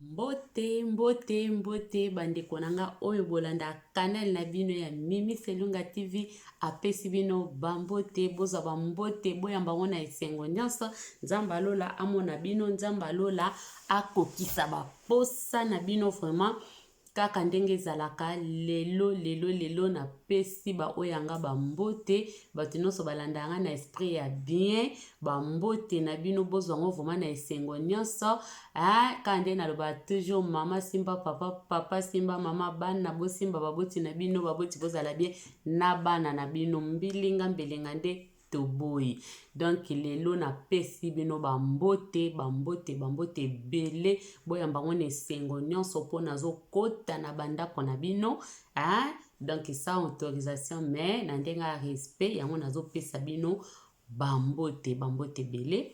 Mbote mbote mbote bandeko na nga oyo bolanda canal na bino ya Mimi Selunga TV apesi bino bambote bozwa bambote boyamba yango na esengo nyonso Nzambe alola amona bino Nzambe alola akokisa baposa na bino vraiment Kaka ndenge ezalaka lelo lelo lelo napesi ba oyo ya nga ba mbote bato nionso balandaka nga na esprit ya bien ba mbote na bino bozwa yango vraiment na esengo nionso hein kaka ndenge nalobaka toujours mama simba papa papa simba mama bana bosimba baboti na bino baboti bozala bien na bana na bino mbilinga mbilinga nde toboyi donc lelo na pesi bino ba mbote ba mbote ba mbote ebele boyamba ngo na esengo nyonso mpo nazokota na bandako na bino hein? Donc sans autorisation mais na ndenge ya respect yango nazopesa bino ba mbote ba mbote ebele.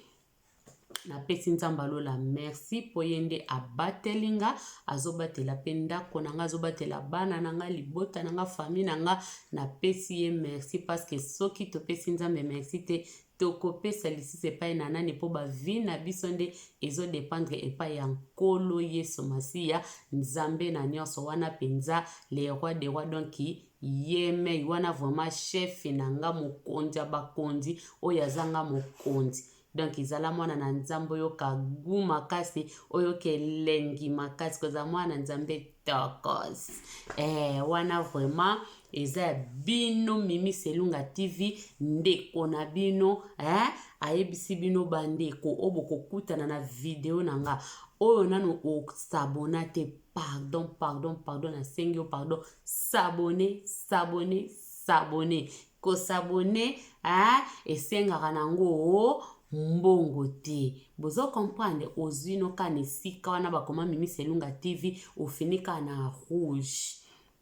Napesi Nzambe ya lola merci po ye nde abateli nga, azobatela pe ndako na nga, azobatela bana na nga, libota na nga, famille na nga. Napesi ye merci parce que soki topesi Nzambe merci te, tokopesa lisusu epai na nani po ba vie na biso nde ezo dependre epai ya Nkolo Yesu Masiya, Nzambe na nionso wana penza le roi de roi donc ye mei wana vraiment chef na nga mokonzi ya bakonzi oyo aza nga mokonzi. Donc zala mwana na nzambe oyoka gout makasi oyoka elengi makasi kozala mwana na nzambe tokos eh, wana vraiment eza ya bino Mimi Selunga TV ndeko na bino eh, ayebisi bino bandeko oyo bokokutana na video na nga oyo nanu osabona te pardon pardon pardon nasengi yo pardon s'abonner s'abonner s'abonner Ko s'abonner hein esengaka nango mbongo te bozo comprendre ozui no kaka na esika wana bakoma mimi selunga TV ofini kaka na rouge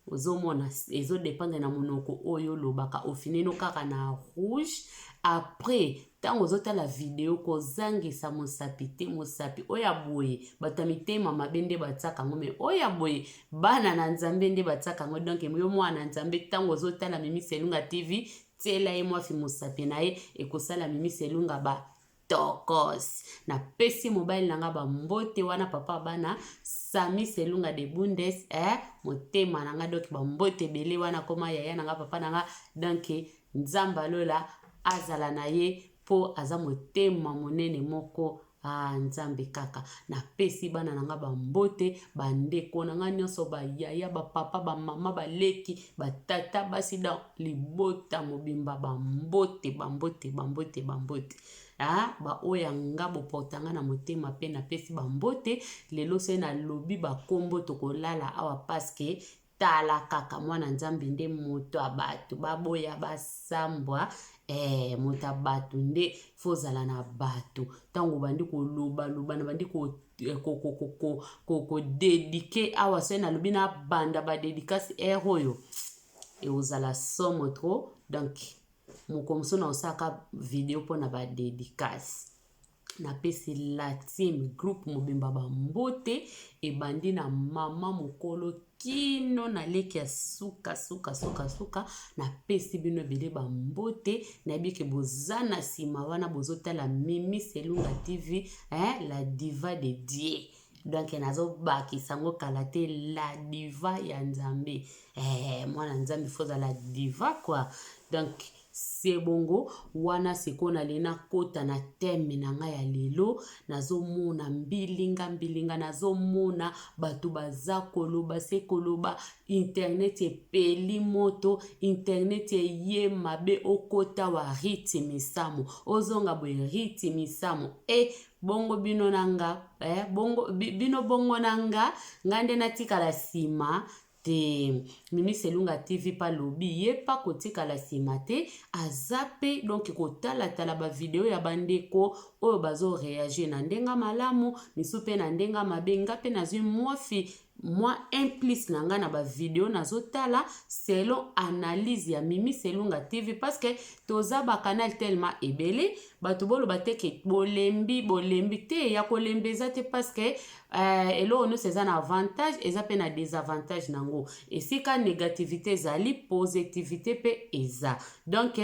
ozomona ezo dependre na monoko oyo olobaka ofini no kaka na rouge après ntango ozotala video kozangisa mosapi te mosapi oyo ya boye bato ya mitema mabe nde batiaka yango me oyo ya boye bana na nzambe nde batiaka yango donc yo mwana na nzambe ntango ozotala mimi selunga tv tiela ye mwafi mosapi na ye ekosala mimi selunga ba tokos napesi mobali na nga bambote wana papa bana sami selunga de bundes eh, motema na nga donc bambote ebele wana koma yaya na nga papa na nga donc nzambe alola azala na ye mpo aza motema monene moko Ah nzambe kaka napesi bana na nga ba mbote ba ndeko na nga nionso ba yaya ba papa ba mama ba leki ba tata basi donc libota mobimba ba mbote ba mbote ba mbote ba mbote ah ba oyo ya nga boporta nga na motema pe napesi ba mbote lelo soki nalobi ba kombo tokolala awa parce que Tala kaka mwana nzambe nde moto ya bato baboya basambwa eh, moto ya bato nde fo ozala na bato ntango obandi kolobaloba na bandi kodedike ko, ko, ko, awa soki nalobi nabanda badedikasi ere oyo ekozala somo trop donc mokolo mosusu na osalaka video mpo na badedikasi Napesi la team groupe mobimba ba mbote ebandi na mama mokolo kino na leki ya suka suka suka suka napesi bino ebele ba mbote nayebi ke boza na nsima wana bozotala Mimi Selunga TV eh, la diva de Dieu donc nazobakisa yango kala te la diva ya Nzambe eh, mwana Nzambe fo ozala diva quoi donc Se bongo, wana sikoyo nalingi nakota na thème na ngai ya lelo, nazomona mbilinga mbilinga, nazomona bato baza koloba se koloba, internet epeli moto, internet eye mabe, okota wa Ruth Misamu, ozonga boye Ruth Misamu, eh bongo bino na nga, eh, bongo, bino bongo na nga, nga nde natikala sima te mimi selunga tv pa lobi ye pa kotikala sima te aza pe donc kotalatala ba video ya bandeko oyo bazo reagir na ndenge malamu misu pe na ndenge mabe nga pe nazwi mwafi mwa un plus na nga na ba video nazotala selon analyse ya mimi selunga tv parce que toza ba canal tellement ebele bato boloba te ke bolembi bolembi te ya kolemba eza te parce que eh, eloko nyonso eza na avantage eza mpe na désavantage nango esika négativité ezali positivité mpe eza donc.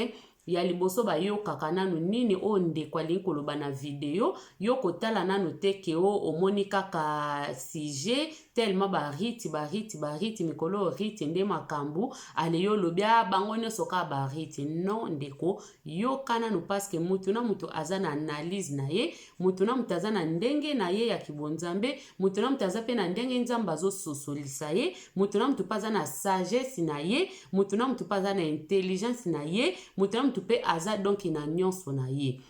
Ya liboso bayokaka nanu nini oyo ndeko alingi koloba na video. Yo kotala nanu te ke o omoni kaka sujet tellement ba Ruth ba Ruth ba Ruth mikolo oyo Ruth nde makambu ale yo olobi ah bango nionso kaka ba Ruth non ndeko yoka nanu parce que mutu na mutu aza na analyse na ye mutu na mutu aza na ndenge na ye ya kibonzambe mutu na mutu aza pe na ndenge nzambe azo sosolisa ye mutu na mutu pe aza na sagesse na ye mutu na mutu pe aza na intelligence na ye mutu na mutu pe aza donc na nionso na ye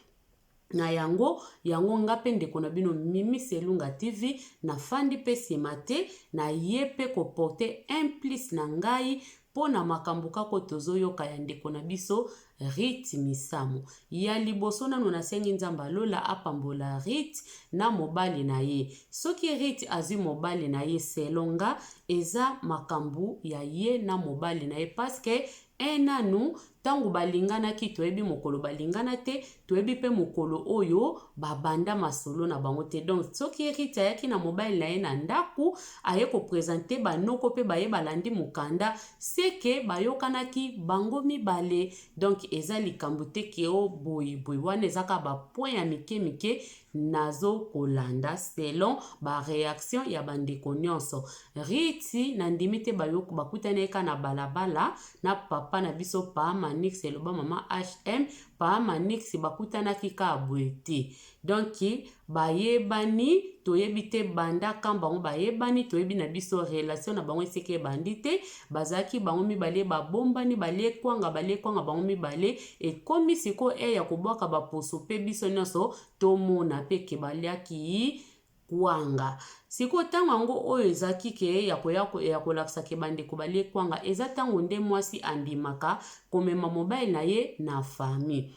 na yango yango nga pe ndeko na bino Mimi Selunga TV na fandi pe sima te na ye pe ko porter un plus na ngai po na makambo kaka oyo tozo yoka ya ndeko na biso Ruth Misamu. Ya liboso nanu nasengi Nzambe ya lola apambola Ruth na mobali na ye. Soki Ruth azui mobali na ye selon nga eza makambu ya ye na mobali na ye parce que un nanu tangu balinganaki toyebi mokolo balingana te toyebi pe mokolo oyo babanda masolo na bango te donc soki Ruth ayaki na mobali na ye na ndaku aye ko presenter ba noko pe baye balandi mukanda ce que bayokanaki bango mibale donc eza likambo te ke o boye boye wana eza kaka ba point ya mike mike nazo kolanda selon ba reaction ya ba ndeko nionso Ruth na ndimi te bakutani ye kaka na balabala na papa na biso pa Manix eloba mama HM pa Manix bakutanaki kaka boye te donc bayebani toyebi te banda quand bango bayebani toyebi na biso relation na bango esika ebandi te bazalaki bango mibale babombani balie kwanga balie kwanga bango mibale ekomi sikoyo heure ya kobwaka ba poso pe biso nionso tomona pe ke baliaki kwanga sikoyo ntango yango oyo ezalaki ke ya koya ya kolakisa ke bandeko balie kwanga eza ntango nde mwasi andimaka komema mobali na ye na famille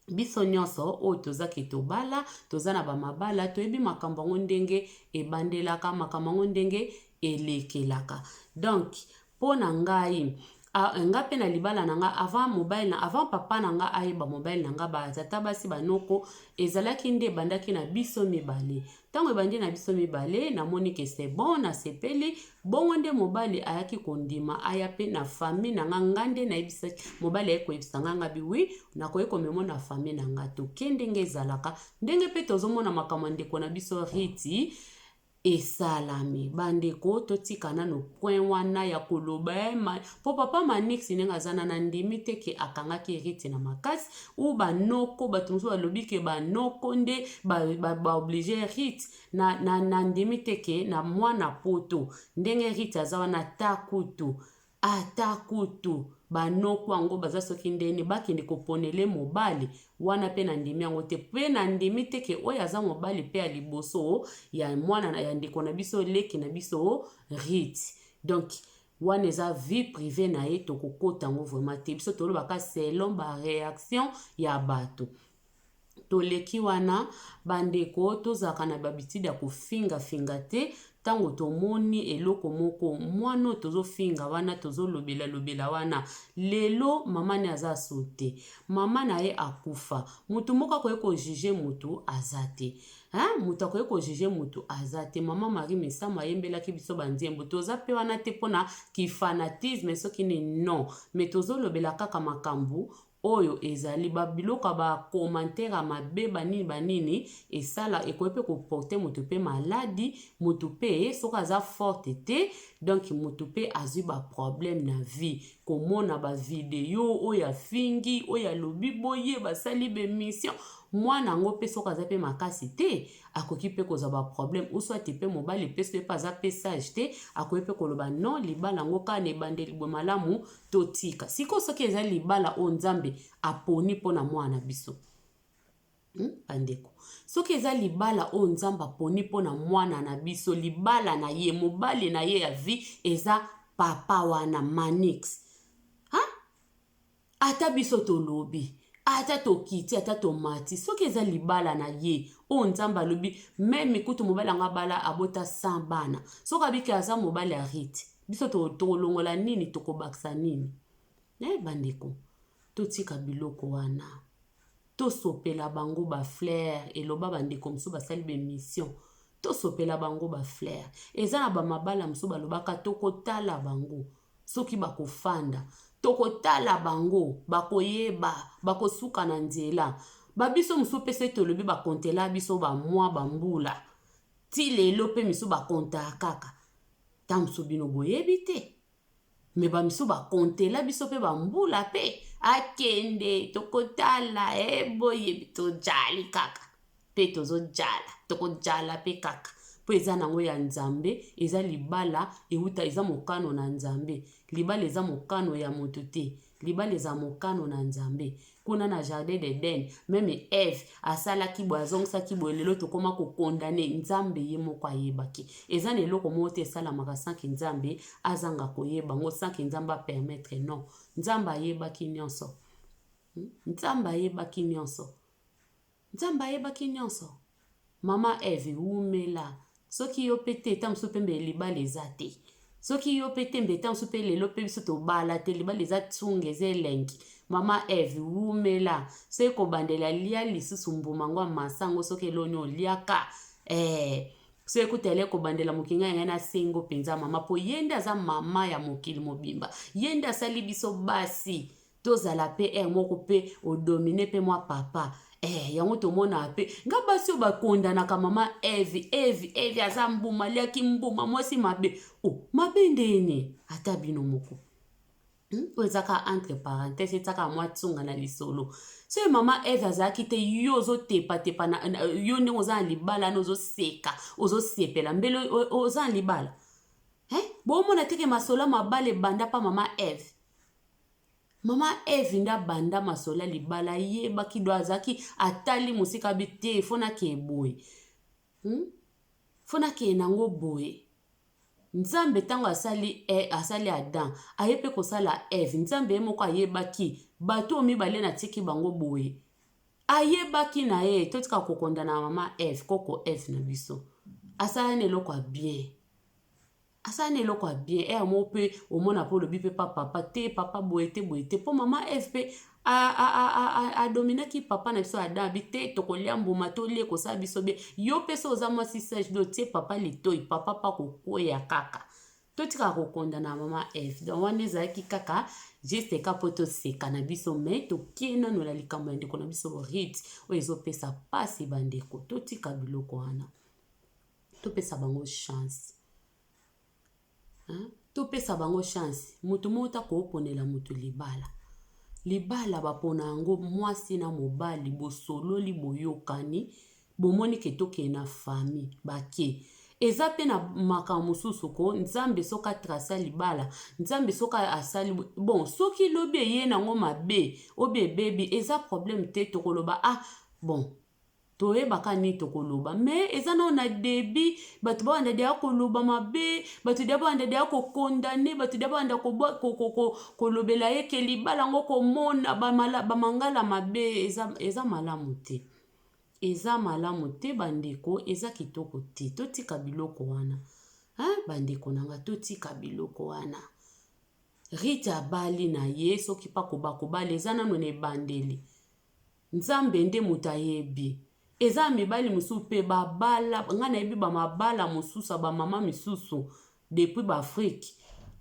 biso nyonso oyo toza ke tobala toza na bamabala toyebi makambo yango ndenge ebandelaka makambo yango ndenge elekelaka donc mpo na ngai nga mpe na libala na nga avant mobali na avant papa na nga ayeba mobali na nga batata basi banoko ezalaki nde ebandaki na biso mibale ntango ebandi na biso mibale namoni ke c'est bon nasepeli bongo nde mobali ayaki kondima aya mpe na famille na nga nga nde nayebisaki mobali aye koyebisa nga nga bi oui nakoki komemo na famille na nga toke ndenge ezalaka ndenge mpe tozomona makambo ya ndeko na biso Riti esalami bandeko totika nano point wana ya koloba eh, po papa Manix ndenge aza na nandimi te ke akangaki Riti na makasi ou banoko bato mosusu balobi ke banoko nde baoblige ba, ba Riti na, na, nandimi te ke na mwana poto ndenge Riti aza wana ata kutu Ata kutu ba noko yango baza soki ndeni bakende koponele mobali wana pe na ndimi yango te pe na ndimi te ke oyo aza mobali pe ya liboso ya mwana ya ndeko na biso leki na biso Ruth donc wana eza vie privee na ye tokokota yango vraiment te biso tolobaka selon ba reaction ya bato Toleki wana ba ndeko tozalaka na b'habitude ya kofinga finga te tango tomoni eloko moko mwana oyo tozofinga wana tozolobela lobela wana lelo mama ne aza su te mama na ye akufa mutu moko akoki ko juge mutu aza te hein mutu akoki ko juge mutu aza te mama Marie Misamu ayembelaki biso ba nzembo toza pe wana te pona ki fanatisme soki nini non mais tozolobela kaka makambu Oyo ezali ba biloko ya ba commentaire ya mabe ba nini ba nini esala ekoki pe ko porter mutu pe maladi mutu pe soki aza forte te donc mutu pe azui ba problème na vie komona ba video oyo afingi oyo alobi boye basali ba emission mwana yango pe soki aza pe makasi te akoki pe kozwa ba problème ou soit pe mobali pe soki pe aza pe sage te akoki pe koloba non libala yango kaka na ebandeli boye malamu totika sikoyo soki eza libala oyo nzambe aponi mpo na mwana na biso Bandeko soki eza libala oyo nzambe aponi mpo na mwana na biso libala na ye mobali na ye ya vie eza papa wana Manix ha? Ata biso tolobi ata tokiti ata tomati soki eza libala na ye oyo nzambe alobi meme kutu mobali yango abala abota 100 bana soki abiki aza mobali ya Rite biso tokolongola nini tokobakisa nini eh bandeko totika biloko wana tosopela bango ba fleur eloba bandeko mosusu basali ba emission tosopela bango ba fleur eza na bamabala mosusu balobaka tokotala bango soki bakofanda. Tokotala bango, bakoyeba, bakosuka na nzela. Ba biso mosusu mpe soki tolobi bakontela biso ba mois, ba mbula. Ti lelo mpe misusu bakontaka kaka. Ntango mosusu bino boyebi te. Me ba misusu bakontela biso mpe ba mbula mpe akende tokotala e boyebi tojali kaka mpe tozojala tokojala mpe kaka mpo eza nango ya Nzambe, eza libala euta eza mokano na Nzambe. Libala eza mokano ya moto te, libala eza mokano na Nzambe. Kuna na jardin d'Eden, meme Eve asalaki boye, azongisaki boye, lelo tokoma kokondane. Nzambe ye moko ayebaki. Eza na eloko moko te esalamaka sans que Nzambe azanga koyeba yango, sans que Nzambe apermettre. Non, Nzambe ayebaki nyonso. Nzambe ayebaki nyonso. Nzambe ayebaki nyonso. Mama Eve wumela. Soki yo pe te, tango mosusu pe mbele libala eza te. Soki yo pe te, mbele tango mosusu pe lelo pe biso tobala te, libala eza tsunga, eza elengi. Mama Eve wumela. Soki kobandela lia lisusu mbuma ngo ya masango soki eloni oliaka. Eh, soki kutu ele kobandela mokili ngai ngai nasengo mpenza mama, po ye nde aza mama ya mokili mobimba. Ye nde asali biso basi. Tozala pe heure moko pe o domine pe mwa papa eh, yango tomonaka pe nga basi oyo bakondanaka mama Eve Eve Eve aza mbuma aliaki mbuma mwasi mabe oh, mabe ndeni ata bino moko oyo eza kaka entre parenthèse etiaka mwa tsunga na lisolo soki mama Eve azalaki te yo ozotepatepa na, na, yo ndenge oza na libala na ozoseka ozosepela mbele oza na libala eh? Bomona teke masolo ya mabala ebanda pa mama Eve. Mama Eve nde abanda masolo ya libala ayebaki do azalaki atali mosika bi te fo nakee boye Fo nakee nango boye. Nzambe ntango asali, eh, asali Adam aye mpe kosala Eve. Nzambe ye moko ayebaki bato oyo mibale natiki bango boye, ayebaki na ye. Totika kokondana na mama Eve, koko Eve na biso asala na eloko ya bien, asala na eloko ya bien. Heure moko mpe omona mpe olobi mpe pa papa te, papa boye te, boye te, mpo mama Eve mpe adominaki papa na biso Adam abi te tokolia mbuma tolie kosala biso bien. Yo mpe so oza mwasi sage do tie papa litoi, papa pa kokweya kaka. Totikaka kokondana na mama Eve. Donc wana ezalaki kaka juste ka mpo toseka na biso, mais tokie nano na likambo ya ndeko na biso Ruth oyo ezopesa mpasi. Bandeko, totika biloko wana, topesa bango chance, hein? Topesa bango chance. Moto moko ta kooponela moto libala. Libala bapona yango mwasi na mobali, bosololi, boyokani, bomoni ke tokende na famille bake. Eza mpe na makambo mosusu ko Nzambe soki atrace libala, Nzambe soki asali bon, soki lobi eye nango mabe obi ebebi, eza problème te. Tokoloba ah bon, toyebaka nini tokoloba, mais eza nao na début bato babanda deya koloba mabe, bato deya babanda deya kokondane, bato deya babanda kolobela ye ke libala yango komona bamangala mabe. Eza malamu te, eza malamu te bandeko, eza kitoko te. Totika biloko wana, hein, bandeko na nga, totika biloko wana. Rite abali na ye, soki mpa kobakobala eza nano na ebandeli. Nzambe nde moto ayebi. Eza mibali mosusu mpe babala, ngai nayebi bamabala mosusu ya bamama misusu depuis baAfrike,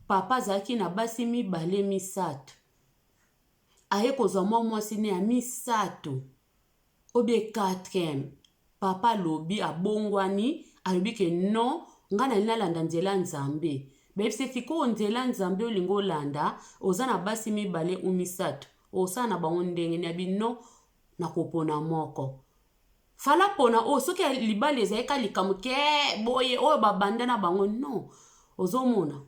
papa azalaki na basi mibale misato, aye kozwa mwa mwasi ne ya misato obie quatrième, papa alobi abongwani, alobi ke non, ngai nalingi nalanda nzela Nzambe. Bayebisi sikoyo nzela Nzambe olingi olanda, oza na basi mibale u misato, osala na bango ndenge ni? Abi non, nakopona moko. Fala pona oyo soki libala ezali ka likambo ke boye oyo babanda na bango non. Ozomona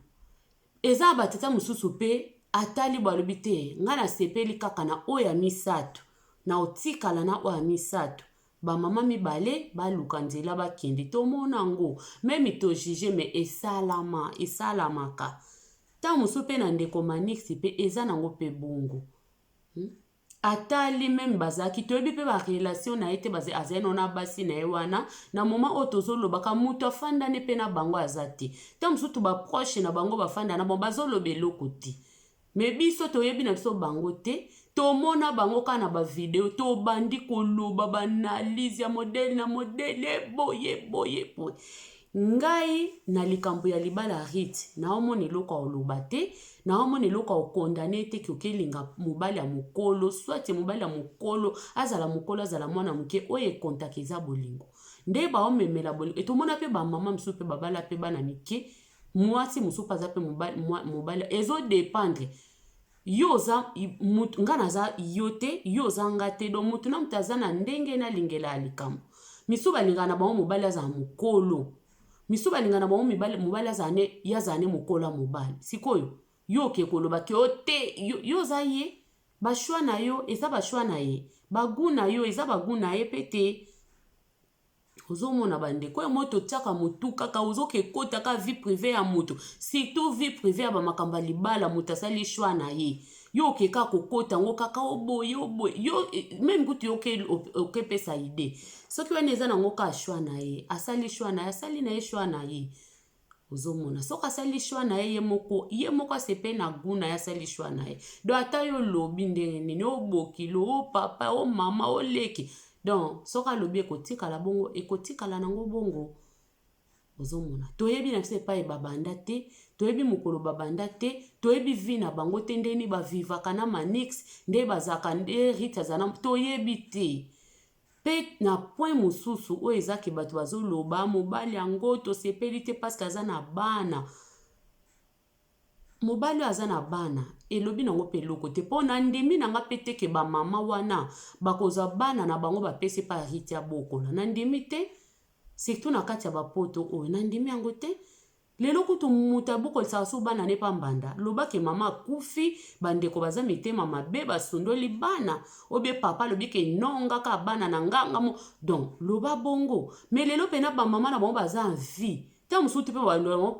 eza batata mosusu mpe atali bo alobi te, ngai nasepeli kaka na oyo ya misato, na otikala na oyo ya misato. Bamama mibale baluka nzela bakende, tomona yango meme tojuge, me esalama, esalamaka ntango mosusu mpe na ndeko Manix mpe eza nango mpe bongo. Atali meme bazalaki, toyebi mpe barelation na ye te, azali nao na basi na ye wana na moment oyo tozolobaka, moto afandani mpe na bango aza te. Ntango mosusu baproche na bango bafanda na bango bazoloba eloko te, me biso toyebi na biso bango te, tomona bango kaka na bavideo, tobandi koloba baanalyse ya modele na modele boye boye boye. Ngai na likambo ya libala Ruth naomona eloko ya koloba te, naomona eloko ya kokondane te ke okelinga mobali ya mokolo, soit mobali ya mokolo azala mokolo azala mwana moke, oyo ekontaka eza bolingo. Nde baomemela bolingo. Tomona mpe bamama mosusu mpe babala mpe bana mike, mwasi mosusu mpe aza mpe mobali, mobali ezo dépendre. Yo oza mutu, nga naza yo te, yo oza nga te, donc mutu na mutu aza na ndenge nalingela ya likambo. Misusu balingaka na bango mobali azala mokolo, misusu balingaka na bango mibali, mobali azala ne, ye azala ne mokolo ya mobali. Sikoyo yo oke koloba ke o te, yo, yo oza ye, ba choix na yo eza ba choix na ye, ba gout na yo eza ba gout na ye pe te. Ozomona bandeko oyo moi totiaka motu kaka ozoke ekota kaka vie privée ya motu, surtout vie privée ya bamakambo ya libala. Moto asali choix na ye, yo oke kaka kokota yango kaka oboye oboye yo meme kutu yo okepesa idée. Soki wana eza nango kaka choix na ye, asali choix na ye, asali na ye choix na ye. Ozomona soki asali choix na ye, ye moko, ye moko asepe na goût na ye, asali choix na ye. Donc ata yo olobi ndenge nini, obokilo, o papa, o mama, oleki, donc soki alobi ekotikala bongo, ekotikala nango bongo. Ozomona toyebi na biso epai babanda te, toyebi mokolo babanda te, toyebi vie na bango te, ndeni bavivaka na Manix, nde bazalaka, nde Rite azala, toyebi te. Mpe na point mosusu oyo eza ke bato bazoloba mobali yango tosepeli te parce que aza na bana. Mobali oyo aza na bana elobi nango mpe eloko te, mpo na ndimi na nga mpe te ke bamama wana bakozwa bana na bango bapesi epai Rite ya bokola. Na ndimi te, surtout na kati ya bapoto oyo, na ndimi yango te. Lelo kutu moto abokolisaka so bana ne pa mbanda, loba ke mama akufi, bandeko baza mitema mabe, basundoli bana, obie papa alobi ke non nga kaka bana na nga nga mo, donc loba bongo. Mais lelo pena bamama na bango baza en vie, ntango mosusu te mpe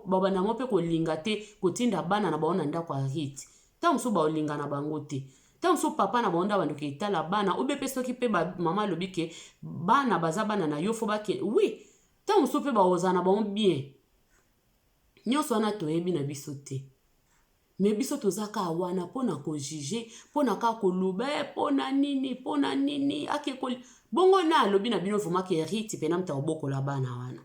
babanda bango mpe kolinga te kotinda bana na bango na ndako ya Rite, ntango mosusu baolinga na bango te, ntango mosusu papa na bango nde abandoki etala bana, obie mpe soki mpe mama alobi ke bana baza bana na yo fo bake, oui, ntango mosusu mpe bakozala na bango bien. Nyonso wana toyebi na biso te, me biso toza kaka wana mpona kojuge, mpona kaka koloba mpona nini, mpona nini ake koli bongo. Na alobi na bino vraiment ke Rite mpena moto akobokola bana wana,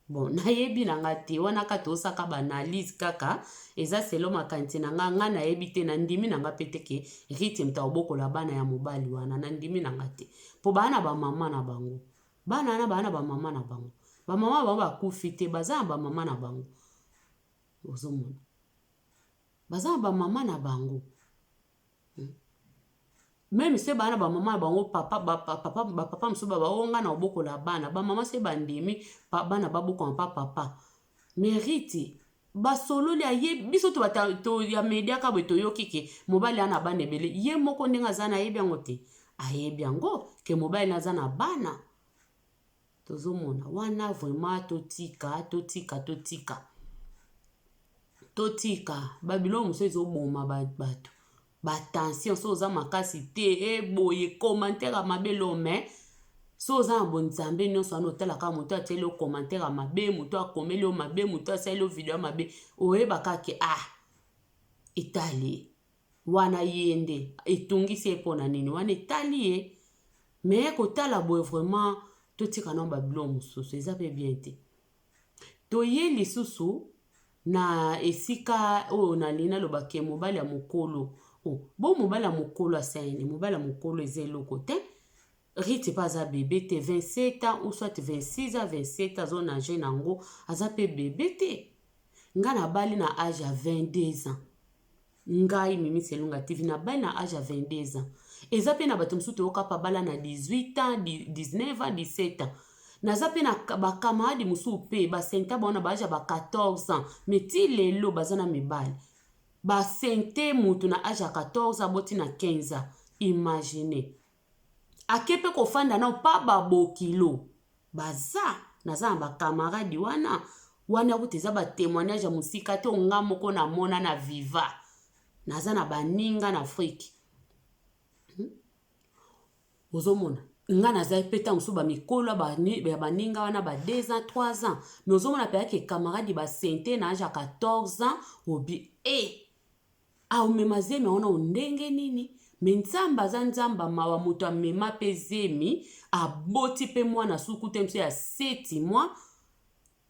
bon, nayebi na nga te. Wana kaka tozosaka baanalyse kaka, eza selo makanisi na nga. Nga nayebi te, na ndimi na nga mpe te ke Rite moto akobokola bana ya mobali wana. Na ndimi na nga te, mpo baa na bamama na bango. Bana wana baa na bamama na bango, bamama na bango bakufi te, baza na bamama na bango. Ozomona baza na bamama na bango, meme se baa na bamama na bango, papa, bapapa, bapapa mosusu baba o nga na kobokola bana, bamama se bandimi bana babokama pa papa. Merite basololi aye biso to, to ya media kaka boye, toyoki ke mobali aza na bana ebele. Ye moko ndenge aza na ayebi yango te, ayebi yango ke mobali aza na bana. Tozomona wana vraiment, totika, totika, totika, totika babiloko mosusu ezoboma bato, batension. So oza makasi te, eboye commentaire ya mabe lo, mais so oza na bonzambe, nyonso wana otalaka moto atieli yo commentaire ya mabe, moto akomeli yo mabe, moto asali yo video ya mabe, oyebaka ke ah, etali wana ye nde etungisi ye mpo na nini, wana etali ye. Mais kotala boye vraiment, totika nano babiloko mosusu, eza mpe bien te. Toye lisusu na esika oyo nalingi naloba ke mobali ya mokolo, oh, bo mobali ya mokolo asali, mobali ya mokolo eza eloko te. Rite mpe aza bebe te, 27 ans ou soit 26 ans, 27 ans, azonage nango, aza mpe bebe te. Nga nabali na age ya 22 ans. Ngai Mimi Selunga TV nabali na age ya 22 ans. Eza mpe na bato mosusu toyoka pa bala na 18 ans, 19 ans, 17 ans. Naza mpe na bakamaradi mosusu mpe basenta bango na baage ya ba 14 ans, mais ti lelo baza na mibali. Basente motu na age ya 14, aboti na 15 ans. Imagine ake mpe kofanda nao pa babokilo baza. Naza na bakamaradi wana wana kuta eza batémoignage ya mosika te, nga moko namona na viva. Naza na baninga na Afrique, Ozomona nga nazali mpe ntango mosusu bamikolo ya baninga wana ba 2 ans, 3 ans, mais ozomona mpe yake camarade basente na age ya 14 ans, obi e aomema zemi wana ndenge nini? Me Nzambe aza Nzambe mawa. Moto amema mpe zemi, aboti mpe mwana suku te mosu ya 7 mois.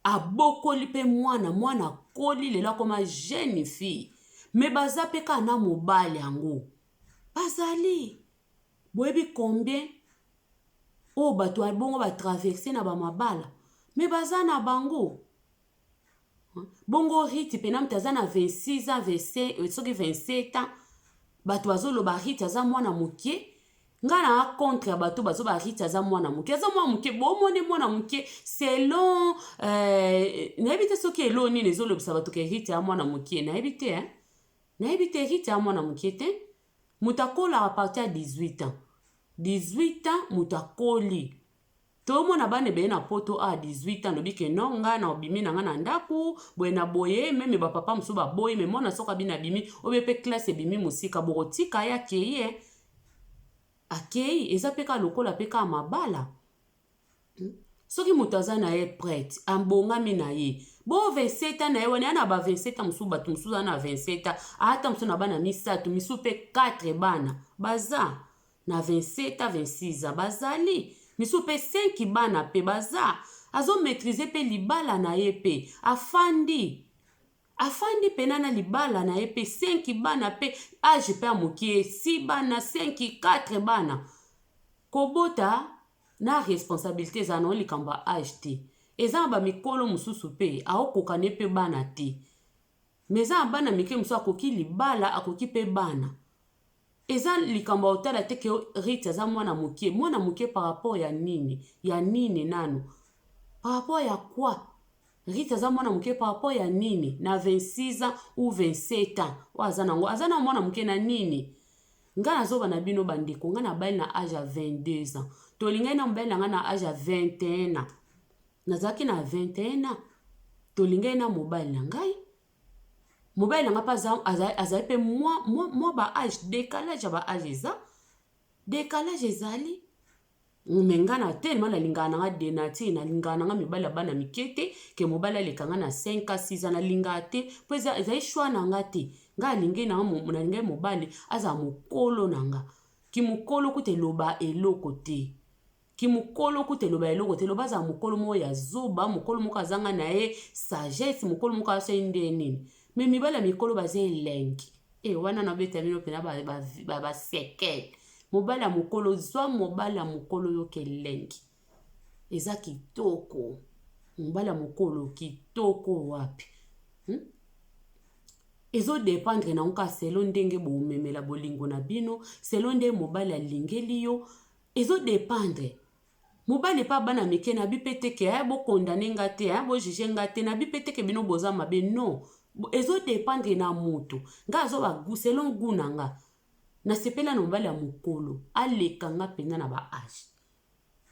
Abokoli mpe mwana, mwana akoli lelo akoma jeune fille. Mais baza mpe kaka na mobali yango. Bazali. Boyebi combien oyo bato ya bongo ba traverse na ba mabala? Mais baza na bango. Bongo Riti pena moto aza na 26 ans, 25, soki 27 ans, bato bazoloba Riti aza mwana moke. Nga na contre ya bato bazoba Riti aza mwana moke, aza mwana moke. Bomoni mwana moke selon nayebi te soki elo nini ezolobisa bato ke Riti aza mwana moke, nayebi te hein? Nayebi te, Riti aza mwana moke te. Moto akolaka partir ya 18 ans, 18 ans moto akoli. Tomona bana ebele na poto a 18 ans lobi ke non, ngai na obimi na ngai na ndako boye na boye, meme bapapa mosusu baboyi. Me mwana soki abini abimi obe mpe classe ebimi mosika, bokotika ye akei, akei. Eza mpe kaka lokola mpe kaka mabala. Soki moto aza na ye prête, abongami na ye bo 27 ans na ye wana, ya na ba 27 ans mosusu, bato mosusu aza na 27 ans, ata mosusu na bana misato, misusu mpe 4 bana, baza na 27 ans, 26 ans bazali, misusu mpe 5 bana mpe baza. Azomaîtriser mpe libala na ye mpe afandi, afandi mpena na libala na ye mpe 5 bana mpe age mpe ya mokie, 6 bana, 5, 4 bana. Kobota na responsabilité ezala nango likambo ya age te. Eza na bamikolo mosusu mpe aokoka ne mpe bana te, mais eza na bana mike mosusu akoki libala, akoki mpe bana. Eza likambo ya kotala te ke Riti aza mwana moke. Mwana moke par rapport ya nini? Ya nini nanu? Par rapport ya quoi Riti aza mwana moke? Par rapport ya nini na 26 ans ou 27 ans oyo aza nango, aza na mwana moke na nini? Ngai nazoba na bino bandeko, ngai nabali na age ya 22 ans. Tolingai na mobali na ngai na age ya 21 ans, nazalaki na 21 ans tolingai na mobali na ngai. Mobali na ngai mpe azali mpe mwa ba age, décalage ya ba age eza, décalage ezali. Me ngai na tellement nalingaka na nga de nature, nalingaka na nga mibali ya bana mike te, ke mobali aleka nga na 5 a 6 ans, nalingaka te, mpo ezali choix na nga te. Ngai alingi na nga, nalingai mobali azala mokolo na nga. Kimokolo kuta eloba eloko te, kimokolo kuta eloba eloko te. Eloba azala mokolo moko ya zoba, mokolo moko azanga na ye sagesse, mokolo moko asali nde nini. Me mibali ya mikolo baza elengi e wana nabeta bino mpena basekele. Mobali ya mokolo, zwa mobali ya mokolo, yoka elengi, eza kitoko. Mobali ya mokolo kitoko wapi? Ezodépendre nango kaka selon ndenge bomemela bolingo na bino, selon nde mobali alingeli yo, ezodépendre. Mobali epa bana mike, nabi mpe te ke bokondane nga te, bojuger nga te, nabi mpe te ke bino boza mabe, non. Ezodépendre na motu. Nga azoba selon goût na nga, nasepela na mobali ya mokolo aleka nga mpenza na ba age,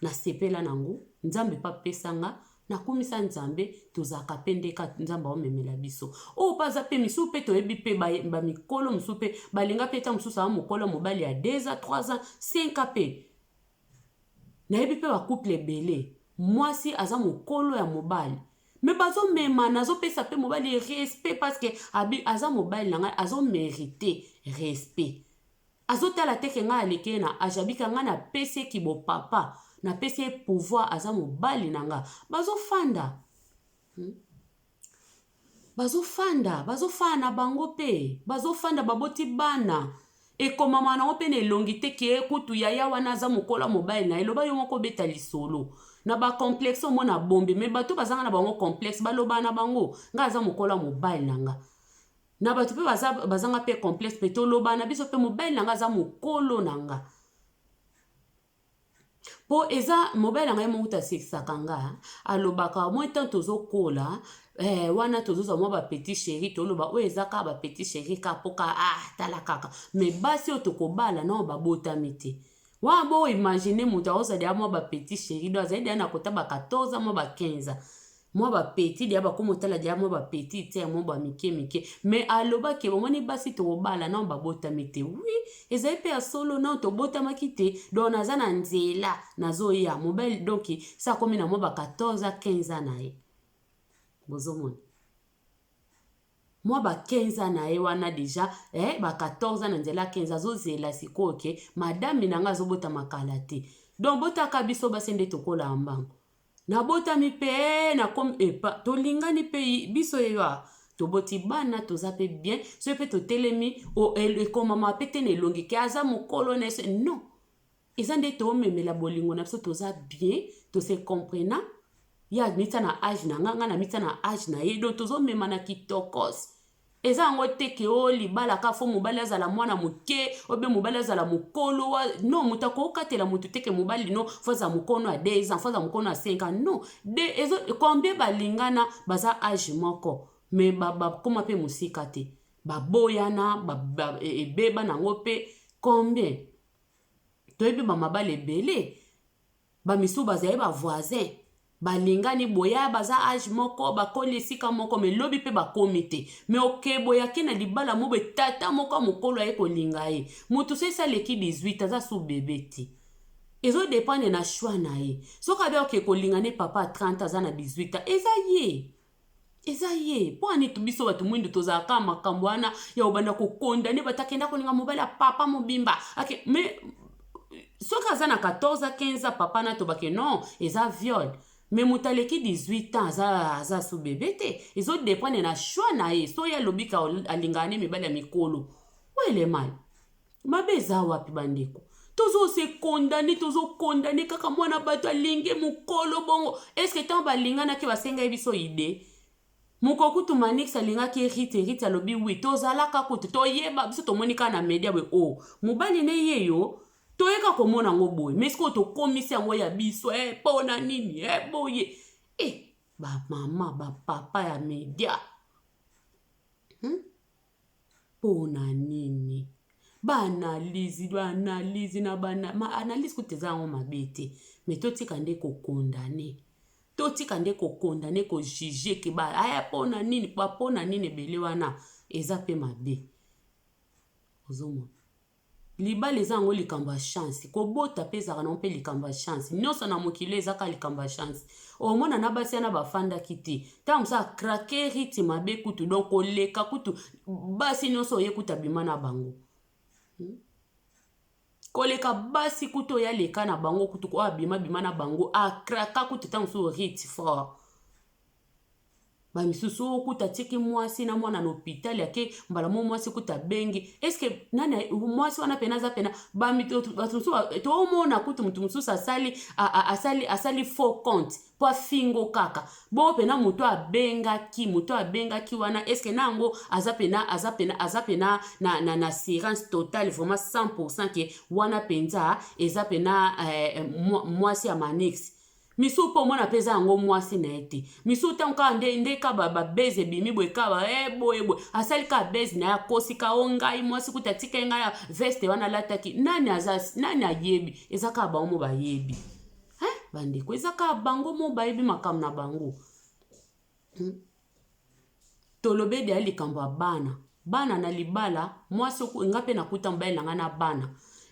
nasepela nango. Nzambe mpe apesa nga, nakumisa Nzambe. Tozalaka mpe ndeka Nzambe aomemela biso oyo mpe aza mpe misusu mpe toyebi mpe bamikolo mosusu mpe balinga mpe ta mosusu aza mokolo mobali ya 2 ans, 3 ans, 5 ans. Mpe nayebi mpe bacouple ebele, mwasi aza mokolo ya mobali, me bazomema, nazopesa mpe mobali respect parce que abi aza mobali na ngai, azomérite respect. Azotala te ke ngai aleki ye na age, abika ngai napesi ye kibopapa, napesi ye pouvoir, aza mobali na nga. Bazofanda, Bazofanda, bazofanda na bango mpe bazofanda, baboti bana. Ekomama nango mpe na elongi te ke kutu yaya wana aza mokolo ya mobali na ye. Loba yo moko, obeta lisolo na bacomplexe, omona bombe. Me bato bazanga na bango complexe, baloba na bango ngai aza mokolo ya mobali na nga. Na bato mpe bazanga mpe complexe mpe toloba na biso mpe mobali na nga aza mokolo na nga, mpo eza mobali na ngai moko asekisaka nga. Alobaka mwa ntango tozokola wana tozozwa mwa bapetit chéri, toloba oyo eza kaka bapetit chéri kaka mpo kaka tala kaka. Me basi oyo tokobala nao babotami te wana, bo imagine moto akozala ya mwa bapetit chéri, do azali deya na kota ba 14, mwa ba 15, mwa bapetit deya bakoma otala deya mwa bapetit te, mwa bamike mike. Me alobaki bomoni basi tokobala nao babotami te. Oui, ezali mpe ya solo, nao tobotamaki te, donc naza na nzela nazoya mobali. Donc sa akomi na mwa ba 14 a 15 ans na ye, bozomona mwa ba 15 ans na ye wana déjà, ba 14 ans na nzela 15, azozela sikoyo ke madame na nga azobotama kala te. Donc botaka biso basi nde tokolaa mbango. Nabotami pe eh, nakomi epa eh, tolingani pe biso yeyo ah toboti bana toza pe bien soki pe totelemi ekomama pe te na elongi ke aza mokolo na ye non eza nde tomemela bolingo na biso toza bien tose comprena ye amitia na age na nga nga namitia na age na ye donc tozomema na kitokos Eza yango te ke o oh, libala ka fo mobali azala mwana moke obe mobali azala mokolo wa non moto akokatela moto te ke mobali no fo azala mokono ya 2 ans fo azala mokono ya 5 ans non de ezo combien balingana baza age moko mais bakoma ba mpe mosika te baboyana ba, ba, e, ebeba nango mpe combien toyebi bamabala ebele Ba misusu bazali ba voisin balingani boya baza age moko bakoli esika moko me lobi mpe bakomi te me oke boye ake na libala mo boye tata moko ya mokolo aye kolinga ye moto so esi aleki 18 aza su bebe te ezodependre na choix na ye soki abe oke kolinga ne papa ya 30 aza na 18 ans eza ye eza ye mpo ani biso bato mwindu tozalaka makambo wana ya kobanda kokondane bato akenda kolinga mobali ya papa mobimba ake me soki aza na 14 a 15 a papa na tobake non eza viol me moto aleki 18 ans aza, aza su bebe te ezodependre na choix na ye soki alobi ka alingaka ne mibali ya mikolo welemal Mabe eza wapi bandeko? Tozo se condamner, tozo condamner kaka mwana bato alingi mukolo bongo. Est-ce que tango balinganaki basengaki biso idee? Moko kutu Manix alingaki Rite, Rite alobi oui, tozalaka kutu toyeba biso tomoni kaka na media boye oh mobali ne ye yo toyeka komona yango boye mais sikoyo tokomisi yango ya biso eh, pona nini eh, boye eh, ba mama ba papa ya media hmm? Pona nini? Ba analyse, ba analyse na ba ma analyse kutu eza yango mabe te. Mais totika nde ko condamner. Totika nde ko condamner, ko juger ke ba aya pona nini, ba pona nini ebele wana eza pe mabe. Ozomona? Libala eza yango likambo ya chance. Kobota pe ezalaka nango pe likambo ya chance. Nionso na mokili oyo eza kaka likambo ya chance. Omona na basi wana bafandaki te. Tango mosusu a craquer rythme mabe kutu donc koleka kutu basi nionso oye kutu abima na bango. Hmm? Koleka basi kutu oyo aleka na bango kutu oyo abima bima na bango a craquer kutu tango mosusu rythme fort. Ba misusu okuta atiki mwasi na mwana na hôpital ake mbala mo mwasi kuta abengi eske nani mwasi wana pena aza pena bato mosusu tomona kutu moto mosusu asali asali asali faux compte mpo afingo kaka bongo pena moto abengaki moto abengaki wana eske na yango aza pena aza pena aza pena na, na, na assurance totale vraiment 100 ke wana mpenza eza pena eh, mwasi ya manix Misusu pe omona pe eza yango mwasi na ye te. Misusu tango kaka nde nde ka ba, ba buzz ebimi boye ka ba eh boye boye asali kaka buzz na ye akosi ka o ngai mwasi kutu atikaki ngai na veste wana alataki nani aza nani ayebi eza kaka bango mo bayebi hein bandeko eza kaka bango mo bayebi makambo na bango hmm? Tolobeli ya likambo ya bana bana na libala mwasi nga pe nakuta mobali na nga na bana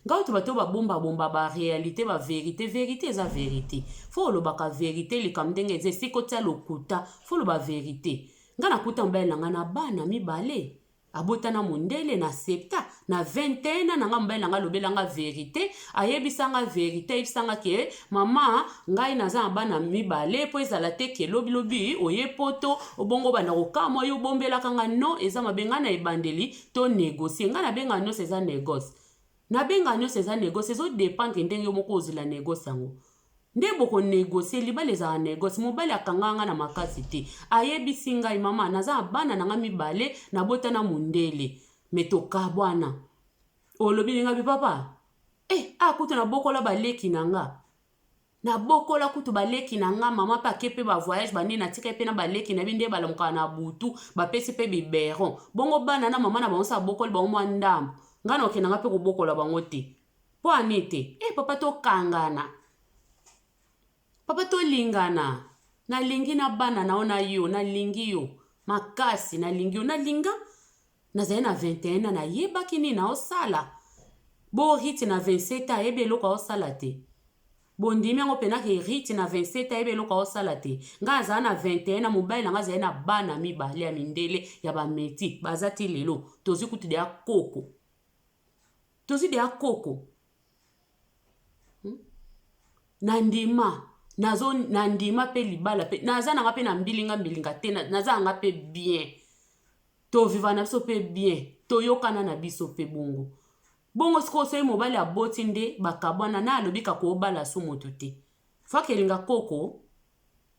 nga kutu bato babomba bomba ba realite ba verite verite eza verite fo olobaka verite likambo ndenge eza esika otia lokuta fo oloba verite nga nakuta mobali na nga na bana mibale abota na mondele na septa na 21 ans na nga mobali na nga alobela nga verite ayebisa nga verite ayebisa nga ke mama ngai naza na bana mibale mpo ezala te ke lobi lobi oye poto obongo obanda kokamwa yo obombelaka nga non eza mabe ngai na ebandeli to negocie ngai nabenga nyonso eza negoce nabenga nyonso eza negoce ezo dependre ndenge yo moko ozela negoce yango Nde boko negocier, libala ezalaka negoce, mobali akangaka nga na makasi te, ayebisi ngai mama naza na bana na nga mibale nabota na mundele mais tokabwana, olobi nini ngabi papa eh ah kutu nabokola ba leki na nga, nabokola kutu ba leki na nga mama pe ake pe ba voyage ba nini natika ye pe na ba leki na ye nde balamukaka na butu bapesi pe biberon bongo bana na mama na bango se abokoli bango mwa ndambu nga nakokende nga pe kobokola bango te. Mpo ani te? Eh papa tokangana. Papa tolingana. Nalingi na bana na yo na yo, nalingi yo makasi, nalingi yo, nalinga. Nazali na 21 ans, nayebaki nini naosala. Bo Ruth na 27 ans ayebi eloko aosala te. Bondimi yango pena ke Ruth na 27 ans ayebi eloko aosala te. Ngai azala na 21 ans, mobali na ngai azali na bana mibale ya mindele ya ba meti, baza ti lelo. Tozwi kutu deya koko. Tozwi deya koko. Hmm? Na ndima. Nazo nandima mpe libala mpe naza nanga mpe na mbilinga mbilinga te, naza nanga mpe bien, toviva na biso mpe bien, toyokana na biso mpe bongo bongo. Sikoyo soki mobali aboti nde bakabwana na alobi kaka obala so moto te, fake elinga koko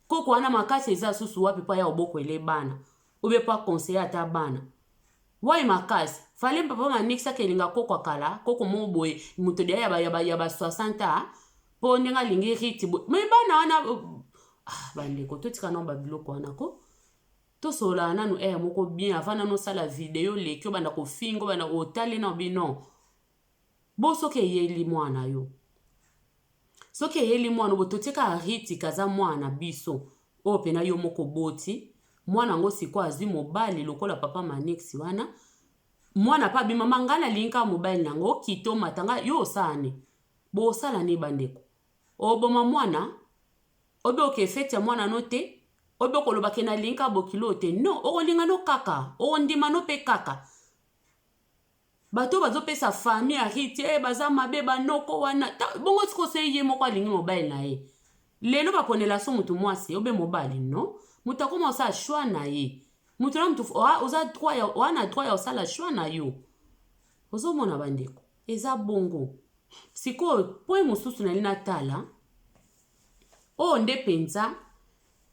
koko wana makasi eza susu wapi mpo aya obokwele bana obe mpo aconseiller ata bana wai makasi? Fale papa manikisaka elinga koko akala koko moko boye, moto deya ya ba 60 ans, mpo ndenge alingi riti boye. Me bana wana, ah, bandeko, totika nano babiloko wana ko tosolola nanu ere moko bien avant nanu osala video. Leki obanda kofinga, obanda otali na bino bo soki eyeli mwana yo, soki eyeli mwana bo totika ritika aza mwana na biso oyo mpena yo moko boti mwana yango. Sikoyo azwi mobali lokola papa Manix wana, mwana mpe abimama, ngai nalingi kaka mobali nango okita omata ngai. Yo osala ne bosala ne bandeko, oboma mwana obe oke fête ya mwana no te, obe okoloba ke nalingi kaka bokilo te. Non, okolinga no kaka, okondima no mpe kaka. Bato bazopesa famille ya Riti e baza mabe, banoko wana bongo. Sikoyo so ye moko alingi mobali na ye, lelo baponela so motu mwasi obe mobali no, moto akoma osala choix na ye. Moto na motu oza droit, oa na droit ya osala choix na yo. Ozomona bandeko, eza bongo. Sikoyo point mosusu nali natala oyo nde mpenza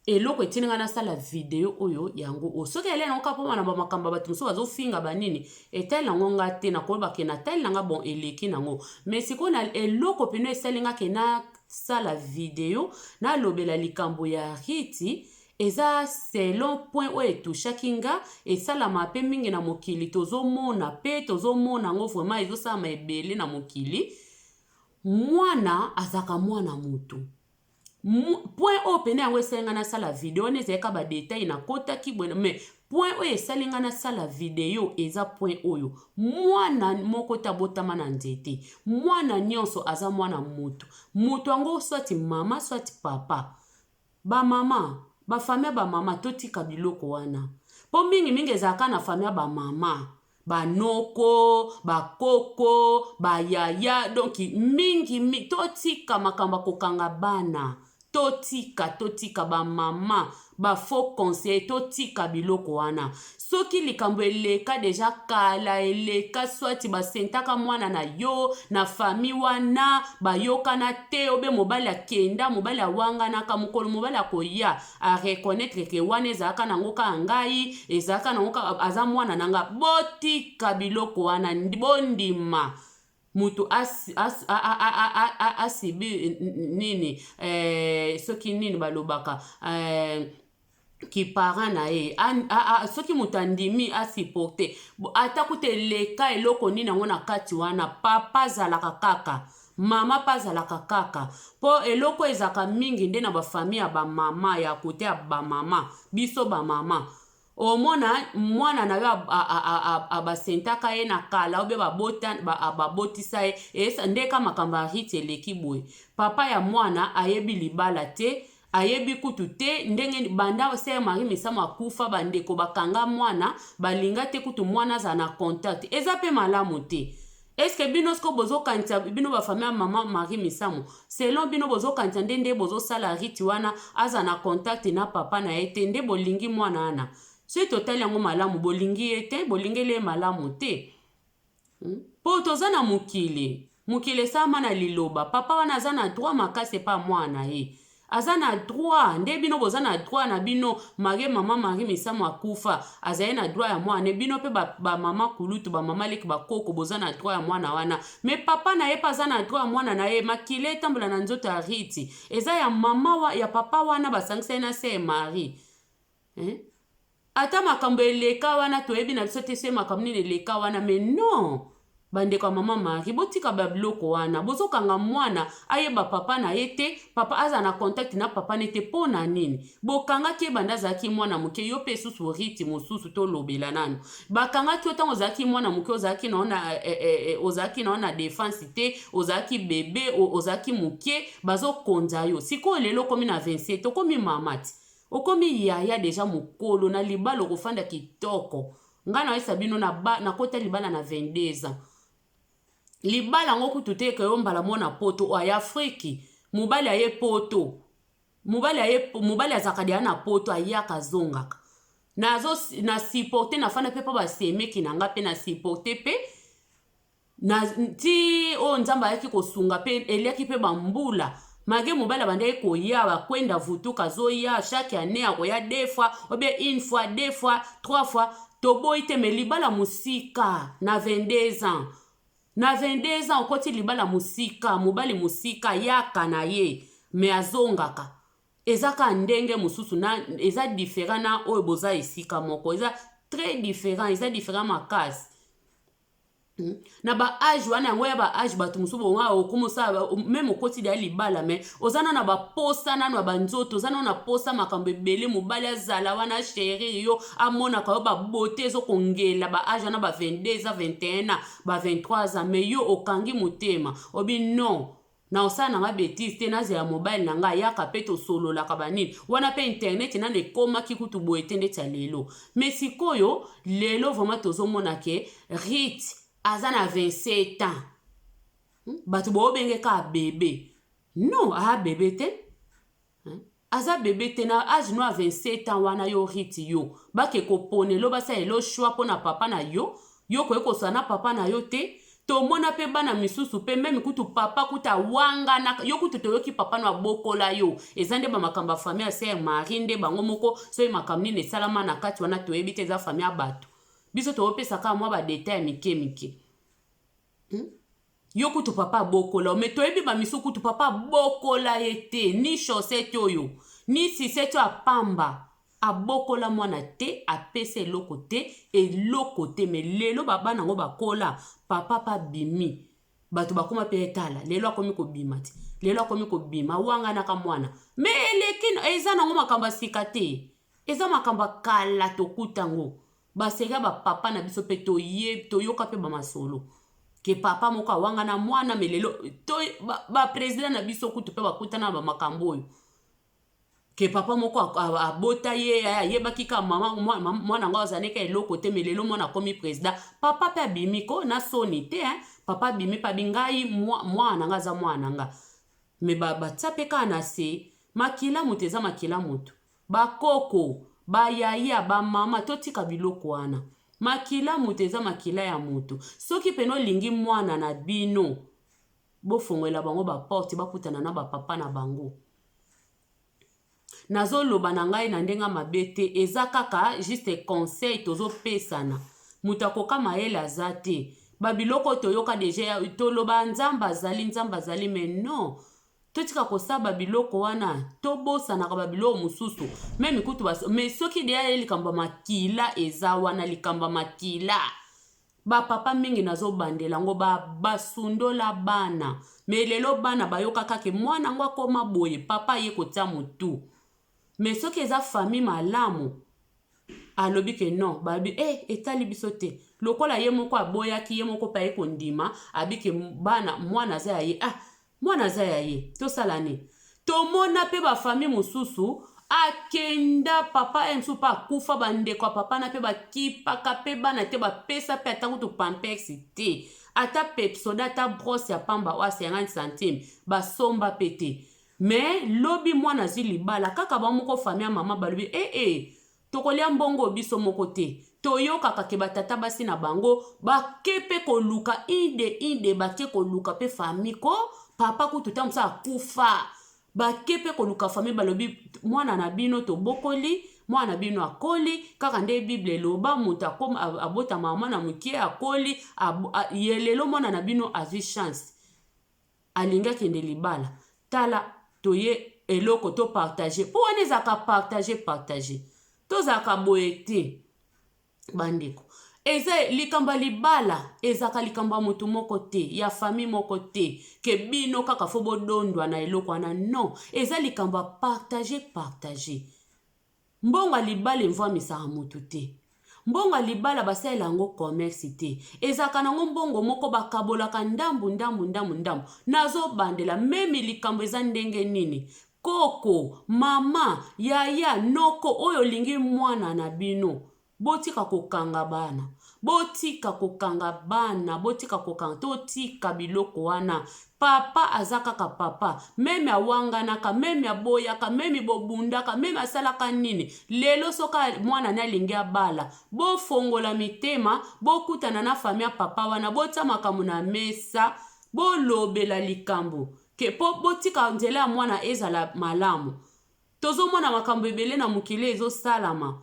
eloko etindi ngai nasala video oyo yango oyo. Soki elei nango kaka mpona bamakambo ya bato mosusu bazofinga banini, etali nango nga te. Nakoyeba ke natali nanga bon, eleki nango. Mais sikoyo na eloko peno esali nga ke nasala video, nalobela likambo ya Riti, eza selon point oyo etushaki nga. Esalama mpe mingi na mokili, tozomona mpe tozomona yango vraiment ezosalama ebele na mokili. Mwana azalaka mwana motu. Point oyo pene yango esali ngai nasala video wana ezalaka badétails nakotaki boye, mais point oyo esali ngai nasala video eza point oyo: mwana moko te abotama na nzete. Mwana nyonso aza mwana motu. Moto yango, soit mama, soit papa, bamama, bafamille ya bamama, totika biloko wana, mpo mingimingi ezalaka na famille ya bamama, banoko, bakoko, bayaya. Donc mingi mi, totika makambo ya kokanga bana, totika, totika bamama bafaux conseil, totika biloko wana. Soki likambo eleka déjà kala, eleka, soit basentaka mwana na yo na famille wana, bayokana te, obe mobali akenda, mobali awanganaka, mokolo mobali akoya areconnaître ke wana ezalaka nango kaka ngai, ezalaka nango kaka aza mwana na nga. Botika biloko wana, bondima mutu asibi nini, soki nini balobaka, kiparent na ye. Soki moto andimi asupporte, ata kuta eleka eloko nini yango na kati wana, papa azalaka kaka, mama mpe azalaka kaka, mpo eloko ezalaka mingi nde na bafamille ya bamama, ya kote ya bamama. Biso bamama, omona mwana na yo abasentaka ye na kala, obe babotisa ye ndeka makambo ya Riti eleki boye, papa ya mwana ayebi libala te, ayebi kutu te ndenge banda sœur Marie Misamu akufa. Bandeko bakanga mwana, balinga te kutu mwana azala na contact. Eza mpe malamu te. Est-ce bino siko bozokanisa, bino bafamille ya mama Marie Misamu, selon bino bozokanisa nde bozosala Riti wana aza na contact na papa na ye te, nde bolingi mwana wana? Soki totali yango malamu, bolingi ye te, bolingeli ye malamu te, Mpo toza na mokili, mokili esalama na liloba. Papa wana aza na droit makasi epa mwana na ye, aza na droit nde bino boza na droit na bino. Marie, mama Marie Misamu akufa, azali na droit ya mwana. Bino mpe bamama kulutu, bamama leki, bakoko, boza na droit ya mwana wana, mais papa na ye mpe aza na droit ya mwana na ye. Makila etambola na nzoto ya Riti eza ya mama wa, ya papa wana basangisa ye na sœur Marie, eh? Ata makambo eleka wana, toyebi na biso te so makambo nini eleka wana. Mais non, bandeko ya mama Marie, botika babiloko wana. Bozokanga mwana ayeba papa na ye te, papa aza na contact na papa ne te, mpo na nini bokangaki ye banda azalaki mwana moke? Yo mpe susu Riti mosusu, tolobela nanu. Bakangaki yo ntango ozalaki mwana moke, ozalaki nao na ozalaki nao na défense te, ozalaki bebe, ozalaki moke, bazokonza yo. Sikoyo lelo okomi na 27, okomi mama ti okomi yaya déjà mokolo na libala, okofanda kitoko. Ngai nayesa bino, nakota libala na 22 ans. Libala yango kutu te eke yo mbala mona poto oyo aya Afriki, mobali aye poto. Mobali aye, mobali azalaka deya na poto, ayaka azongaka. Nazo na supporte, nafanda mpe mpo basemeki na nga mpe na supporte mpe na ti oyo Nzambe ayaki kosunga mpe eliaki mpe bambula mage. Mobali abandaki koya bakwenda vutuka, azoya chaque année, akoya deux fois ou bien une fois, deux fois, trois fois, toboyi te. Mais libala mosika na 22 ans, na 22 ans okoti libala mosika, mobali mosika, yaka na ye mais azongaka, eza kaka ndenge mosusu na eza différent na oyo boza esika moko. Eza très différent, eza différent makasi. Na ba âge wana, yango ya ba âge, bato mosusu bonga okoma osala même okoti deya libala, mais oza nano na baposa nano ya banzoto, oza nano na posa makambo ebele. Mobali azala wana, chérir yo, amonaka yo babote, ezokongela ba âge wana, ba 22 ans, 21 ans, ba 23 ans. Mais yo okangi motema, obi non, na osala na nga bêtise te, nazela mobali na nga ayaka mpe tosololaka banini wana. Mpe internet nano ekomaki kutu boye te ndeti ya lelo. Mais sikoyo lelo vraiment tozomona ke Ruth aza na 27 ans, Bato boobenge kaka bébé. Non, aa bébé te, Aza bébé te. Na âge no ya 27 ans wana, yo Ruth, yo bake koponela, basala choix mpo na papa na yo, yo koki kosala na papa na yo te. Tomona mpe bana misusu mpe même kutu papa kutu awangana yo, kutu toyoki papa no abokola yo. Eza nde bamakambo ya famille ya sœur Marie nde bango moko. Soki makambo nini esalama na kati wana, toyebi te, eza famille ya bato. Biso topesaka mwa ba détails ya mike mike, Yo kutu papa abokola, mais toyebi bamisu kutu papa abokola ye te, ni chaussette oyo ni sucette oyo apamba, abokola mwana te, apesa eloko te, eloko te. Mais lelo babana yango bakola, papa mpe abimi, bato bakóma mpe etala. Lelo akomi kobima te, lelo akomi kobima, awanganaka mwana. Mais eleki, eza nango makambo ya sika te, eza makambo ya kala. Tokuta yango baseka bapapa na biso mpe toyoka mpe bamasolo ke papa moko awangana mwana. Mais lelo ba président ba na biso kutu mpe bakutana na bamakambo oyo ke papa moko abota ye, ayebaki kaka mama mwana yango azalaki eloko te. Mais lelo mwana akomi président, papa mpe abimi ko na soni te, hein? Papa abimi mpe abi ngai mwana na nga aza mwana na nga. Mais batia mpe kaka na se makila moto, eza makila moto. Bakoko, bayaya, bamama, totika biloko wana. Makila moto eza makila ya moto. Soki pene olingi mwana na bino, bofongolela bango ba porte, bakutana na bapapa na bango. Nazoloba na ngai na ndenge mabe te, eza kaka juste conseil tozopesana. Moto akoka mayele aza te. Babiloko oyo toyoka déjà, toloba Nzambe azali, Nzambe azali, mais non, totika kosala babiloko wana, tobosanaka babiloko mosusu même kutu. Mais soki deya ye likambo ya makila eza wana, likambo ya makila, bapapa mingi nazobandela yango, basundola bana. Mais lelo bana bayoka kaka mwana yango akóma boye, papa aye kotia motu. Mais soki eza famille malamu, alobi ke non, balobi e etali biso te. Lokola ye moko aboyaki, ye moko mpe aye kondima, abi ke bana, mwana aza ya ye. Ah, mwana aza ya ye, tosala nini? Tomona mpe ba famille mosusu akenda, papa ye mosusu mpe akufa, bandeko ya papa na mpe bakipaka mpe bana te, bapesa mpe ata kutu Pampers te, ata Pepsoda, ata brosse ya pamba oyo 50 centime basomba mpe te. Mais lobi mwana azwi libala, kaka bamoko famille ya mama balobi ee eh, eh, tokolia mbongo biso moko te. Toyokaka ke batata basi na bango bake mpe koluka ide ide, bake koluka mpe famille ko papa kutu ta mosu akufa, bake mpe koluka famille, balobi mwana na bino tobokoli, mwana na bino akoli kaka nde Bible eloba, moto abotama mwana moke akoli ye. Lelo mwana na bino azwi chance, alingi akende libala, tala toye eloko topartage, mpo wana ezalaka partage partage. Tozalaka boye te, bandeko. Eza likambo ya libala, ezalaka likambo ya motu moko te, ya famille moko te, ke bino kaka faut bodondwa na eloko wana. Non, eza likambo ya partage partage. Mbongo ya libala emvwamisaka motu te. Mbongo ya libala basalela yango commerce te. Ezalaka nango mbongo moko bakabolaka ndambu ndambu ndambu ndambu. Nazobandela même likambo eza ndenge nini. Koko, mama, yaya, noko oyo olingi mwana na bino. Botika kokanga bana, botika kokanga bana, botika kokanga, totika biloko wana. Papa aza kaka papa, meme awanganaka, meme aboyaka, meme bobundaka, meme asalaka nini. Lelo soki mwana ne alingi abala, bofongola mitema, bokutana na famille ya papa wana, botia makambo na mesa, bolobela likambo ke po botika nzela ya mwana ezala malamu. Tozomona makambo ebele na mokili ezosalama.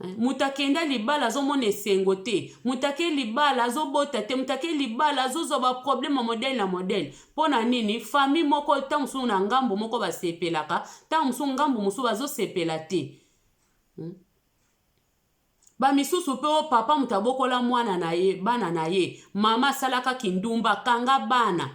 Eh, moto akenda libala azomona esengo te, moto ake libala azobota te, moto ake libala azozwa baproblème ya modele na modele. Mpo na nini? Famille moko ntango mosusu na ngambo moko basepelaka, ntango mosusu ngambo mosusu bazosepela te. Bamisusu mpe o papa moto abokola mwana na ye, bana na ye, mama asalaka kindumba, kanga bana.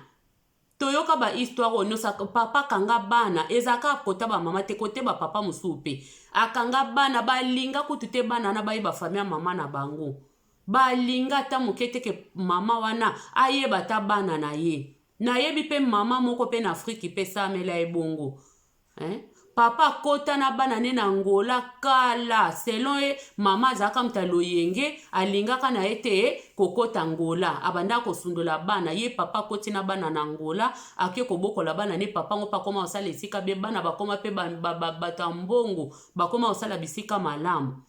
Toyoka ba histoire oyo nioso papa akanga bana ezalaka kaka kota ba mama te kote ba papa mosusu pe akanga bana balinga kutu te bana wana bayeba famille ya mama na bango balinga ata moke te ke mama wana ayeba ata bana na ye nayebi pe mama moko pe na Afrique pe esalamela ye bongo Hein? Papa akota na bana ne na Angola kala selon ye mama azalaka moto ya loyenge alingaka na ye te kokota Angola abandaka kosundola bana ye papa akoti na bana na Angola ake kobokola bana ne papa ngo pe akoma kosala esika be bana bakoma pe bato ya mbongo bakoma kosala bisika malamu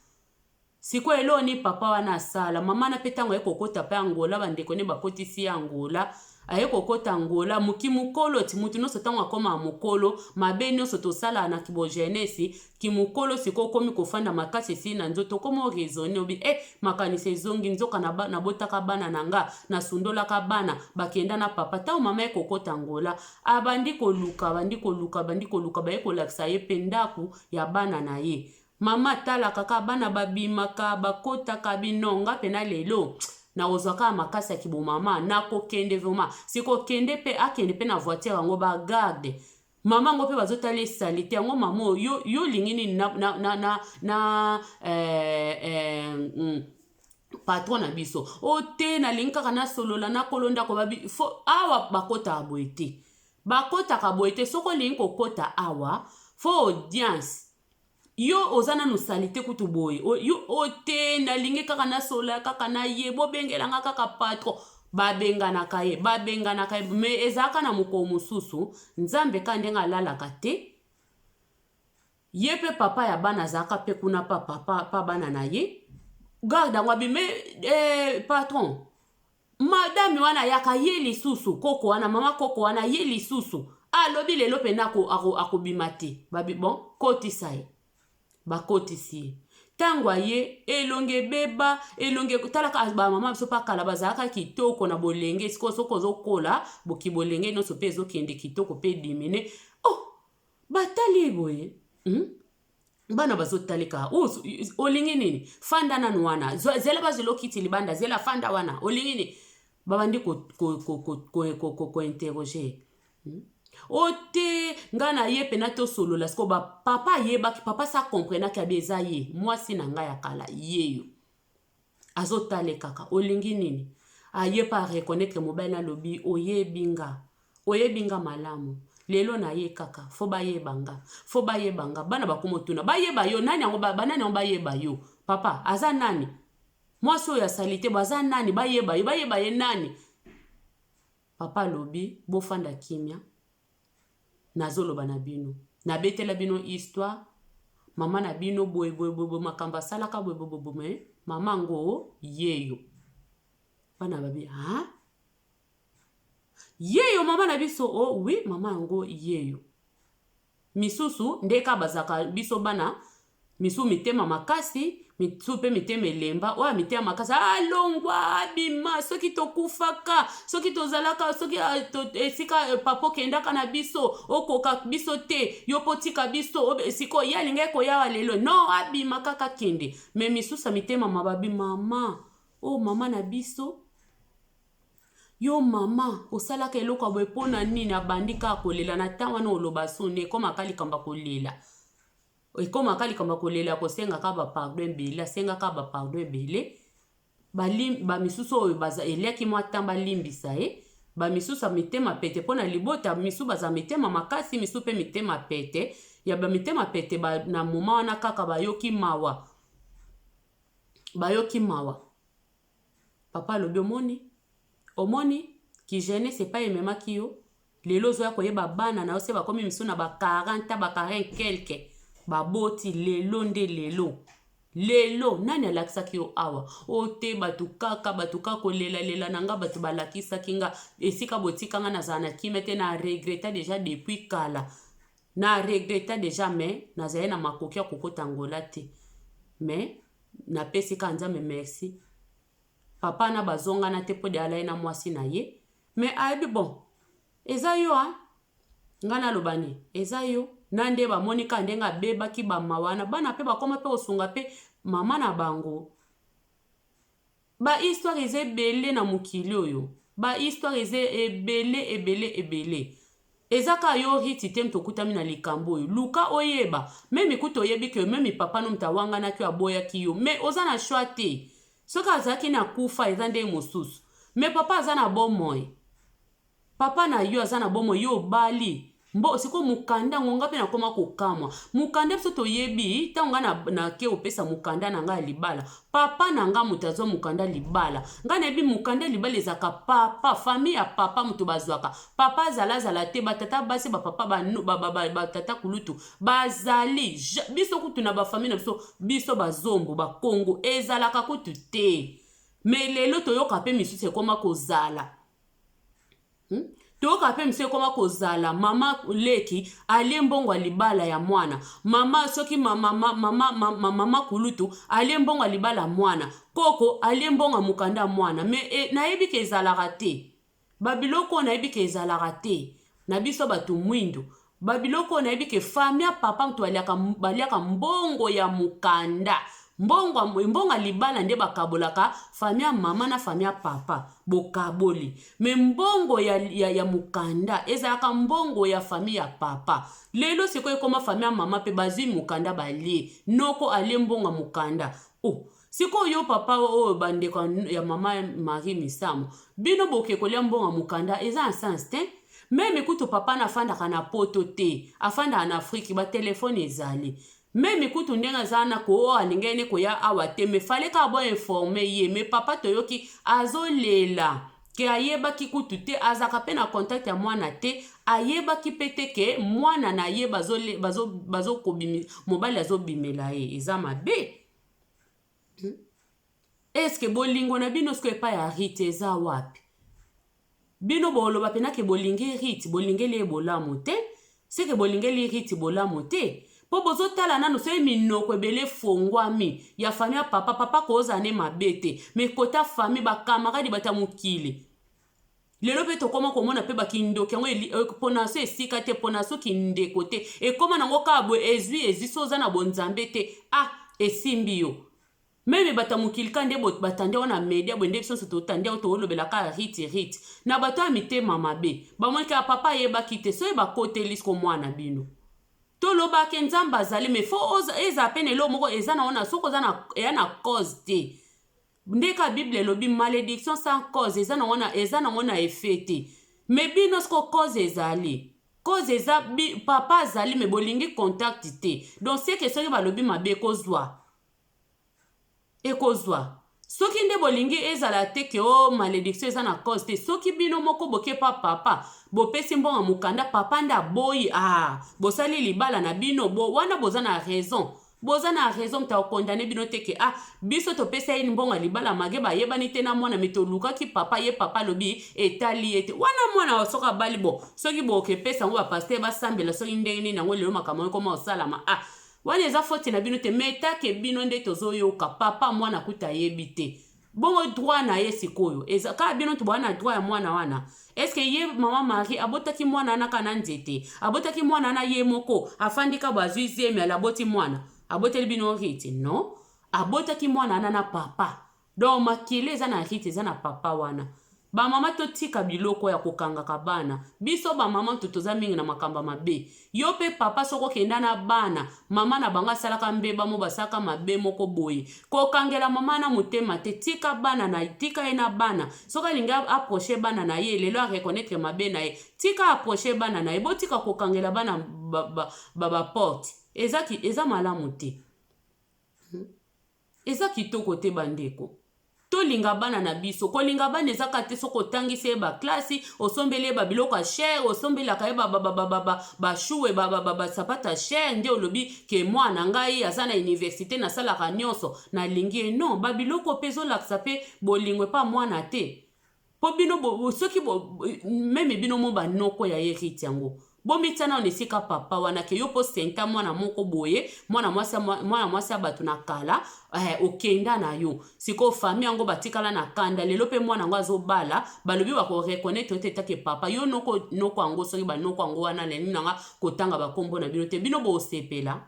Sikoyo eloko nini papa wana asala? Mama wana pe tango aye kokota pe Angola ba ndeko ne bakotisi ye Angola aye kokota Angola muki mukolo ti mutu nionso tango akomaka mukolo mabe nionso tosalaka na kibo jeunesse kimukolo sikoyo okomi kofanda makasi esili na nzoto okomi o raisonner obi eh makanisi ezongi nzoka na botaka bana na nga na sundolaka bana bakenda na papa tango mama aye kokota Angola abandi koluka abandi koluka abandi koluka baye kolakisa ye pe ndaku ya bana na ye Mama talaka kaka bana babimaka bakotaka bino nga pena lelo nakozwa kaka makasi ya kibomama nakokende vraiment siko kende pe akende pe na voiture yango ba garde mama yango pe bazotala ye salite yango mama oyo yo, yo olingi nini na, na, na, na, na eh, eh, patron na biso o te nalingi kaka nasolola na kolo ndako babi fo awa bakotaka boye te bakotaka boye te soki olingi kokota awa fo audience Yo oza nanu salite kutu boye yo o te nalingi kaka nasola kaka na ye bobengela nga kaka patron babenganaka ye babenganaka ye me ezalaka na mokolo mosusu nzambe kaka ndenge alalaka te ye mpe papa ya bana azalaka mpe kuna pa papa pa bana na ye garde yango abime eh, patron Madame wana ayaka ye lisusu koko wana mama koko wana ye lisusu alobi lelo pena ako, ako, akobima te babi bon kotisa ye bakotisi ye ntango aye elongi ebeba elongi talaka bamama biso mpa kala bazalaka kitoko na bolenge sikoyo soki ozokola boki bolenge nyonso mpe ezokende kitoko mpe dimine oh batali ye boye hmm? Bana bazotaleka olingi nini fanda nanu wana zela bazela okiti libanda zela fanda wana olingi nini babandi kointerroge hmm? o te ngai na ye mpena tosolola sikoyo papa ayebaki papa sa comprenaki abi eza ye mwasi na ngai ya kala yeyo Azotale kaka olingi nini? Aye pe a reconnaitre mobali na alobi oyebi nga oyebi nga malamu lelo naye kaka faut bayeba nga faut bayeba nga bana bakoma otuna bayeba yo nani yango ba nani yango bayeba yo papa aza nani mwasi oyo ya salite bo aza nani bayeba yo bayeba ye nani papa alobi bofanda kimia Nazoloba na bino. Nabetela bino histoire mama na bino boye boye boye boye makambo asalaka boye boye boye mais mama yango yeyo. Bana babi ah yeyo mama na biso oh oui mama yango yeyo. Misusu nde kaka bazalaka biso bana misusu mitema makasi misusu pe mitema elemba oyo ya mitema makasi alongwa abima soki tokufaka soki tozalaka soki ah, to, esika eh, papa okendaka na biso okoka biso te yo mpo otika biso sikoyo ye alingaki koyawa lelo no abima kaka kende me misusu ya mitema mababi mama o oh, mama na biso Yo mama osalaka eloko ya boye pona nini abandi kaka kolela na temps wana oloba soni ekoma ka likambo ya kolela ekoma ka likambo ya kolela kosenga ka ba pardon ebele asenga ka ba pardon ebele ba misusu oyo baza eliaki mwa temps balimbisa ye ba misusu ya mitema pete mpo na libota misusu baza mitema makasi misusu mpe mitema pete ya ba mitema pete ba, na moment wana kaka bayoki mawa. Bayoki mawa. Papa alobi omoni? Omoni? Ki jeunesse epai ememaki yo? Lelo ozoya koyeba bana na yo se bakomi misu na ba 40 ba 40 quelque baboti lelo nde lelo. Lelo nani alakisaki yo awa? O te bato kaka bato kaka kolelalela na nga bato balakisaki nga esika botika nga nazala na kimia te na regretta deja depuis kala. Na regretta deja mais nazali na makoki ya kokota Angola te. Mais napesi kaka Nzambe merci. Papa na bazongana te mpo de alai na mwasi na ye. Mais ayebi bon eza yo hein nga naloba nini eza yo na nde bamoni kaka ndenge abebaki bamawa wana bana mpe bakoma mpe kosunga mpe mama na bango. Ba histoire eza ebele na mokili oyo ba histoire eza ebele ebele ebele eza kaka yo Ruth te moto okutami na likambo oyo luka oyeba meme kutu oyebi ke meme papa no moto awanganaki yo aboyaki yo mais oza na choix te soki azalaki na kufa eza ndenge mosusu mais papa aza na bomoi Papa na yo aza na bomoi yo obali mbo sikoyo mukanda yango nga pe nakoma kokamwa mukanda biso toyebi ntango nga nake na kopesa mukanda na nga ya libala papa na nga moto azwa mukanda libala nga nayebi mukanda ya libala ezalaka papa famille ya papa moto bazwaka papa azala azala te batata basi bapapa batata ba, ba, ba, ba, kulutu bazali biso kutu na bafamille na biso biso bazombo bakongo ezalaka kutu te me lelo toyoka mpe misusu ekoma kozala Toyoka pe misu ekoma kozala mama leki alie mbongo ya libala ya mwana mama soki mama mama mama mama kulutu alie mbongo ya libala ya mwana koko alie mbongo ya mokanda ya mwana me e, nayebi ke ezalaka te babiloko oyo nayebi ke ezalaka te na biso bato mwindu Ba biloko oyo nayebi ke famille ya papa mutu baliaka baliaka mbongo ya mukanda mbongo mbongo ya libala nde bakabolaka famille ya mama na famille ya papa bokaboli me mbongo ya, ya, ya mukanda ezalaka mbongo ya famille ya papa lelo sikoyo ekoma famille ya mama mpe bazwi mukanda balie noko alie mbongo ya mukanda oh. Sikoyo yo papa oyo bandeko ya mama Marie Misamu bino boke kolia mbongo ya mukanda eza na sens te meme kutu papa na afandaka na poto te afandaka na Afrique ba telefone ezali meme kutu ndenge aza na ko oyo alingaki ne koya awa te me fale kaka bo informe ye me papa toyoki azolela ke ayebaki kutu te azalaka pe na contact ya mwana te ayebaki pe te ke mwana na ye bazo, bazo, bazo kobimi, mobali azobimela ye eza mabe. Est-ce bolingo na bino sikoyo epai ya Ruth eza wapi? Bino boloba pena ke bolingi Ruth, bolingeli ye bolamu te? Seke bolingeli Ruth bolamu te? Po bozotala nanu soki minoko ebele efongwami ya famille ya papa, papa kozala ne mabe te, mais kota famille ba camarade bato ya mokili. Lelo pe tokoma komona pe ba kindoki yango eh, pona so esika te pona so kindeko te ekoma nango kaka boye ezwi ezwi so oza na bonzambe te ah esimbi yo meme bato ya mokili ka nde batandi yango na media boye nde biso nyonso totandi yango toolobela kaka riti riti na bato ya mitema mabe bamoni kaka papa ayebaki te soki bakoteli siko mwana bino tolobake nzambe azali me fo ezala pe na eloko moko eza na wana soki oza na eya na cause te Nde ka bible elobi malediction sans cause eza nango na eza nango na effet te mais bino siko cause ezali cause eza bi, papa azali mais bolingi contact te donc seke soki balobi mabe ekozwa ekozwa soki nde bolingi ezala te ke o oh, malediction eza na cause te soki bino moko boke pa papa bopesi mbongo mokanda papa nde aboyi ah bosali libala na bino bo wana boza na raison Boza na raison moto ako condamne bino te ke ah biso topesa ye mbongo ya libala mage bayebani te na mwana me tolukaki papa ye papa alobi etali ye te wana mwana soki abali bo soki boke pesa yango ba pasteur basambela soki ndenge nini yango lelo makambo yango ekoma kosalama ah wana eza faute na bino te me etake bino nde tozoyoka papa mwana kuta ayebi te Bongo droit na ye sikoyo eza kaka bino ntu boa na droit ya mwana wana? Est ce que ye mama Marie abotaki mwana wana kaka na nzete? Abotaki mwana wana ye moko afandi kaka boye azui zemi ale aboti mwana aboteli bino Ruth? Non, abotaki mwana wana na papa donc makila eza na Ruth eza na papa wana. Ba mama totika biloko ya kokangaka bana biso ba mama ntu toza mingi na makambo ya mabe yo pe papa soki okenda na bana mama na bango asalaka mbeba mo basalaka mabe moko boye kokangela mama na motema te tika bana na tika ye na bana soki alingi approche bana na ye lelo a reconnaitre mabe na ye tika approche bana na ye botika kokangela bana ba, ba, ba, ba porte eza, eza malamu te. Eza kitoko te bandeko. Tolinga bana na biso. Kolinga bana eza kaka te soki otangisi ye ba classe, osombeli ye ba biloko ya cher, osombelaka ye ba choux, ba sapato ya cher nde olobi ke mwana na ngai aza na universite, nasalaka nyonso, nalingi ye. Non, ba biloko mpe ezolakisa mpe bolingo epa mwana te. Po bino soki meme bino mo banoko ya ye Ruth yango bomitia nano na esika papa wana ke yo mpo senta mwana moko boye, mwana mwasi, mwana mwasi ya bato na kala, okenda na yo. Sikoyo famille yango batikala na kanda. Lelo mpe mwana yango azobala, balobi bakoreconnaitre te take papa yo noko, noko yango. Soki banoko yango wana, nalingi nanga kotanga bakombo na bino te. Bino bosepela,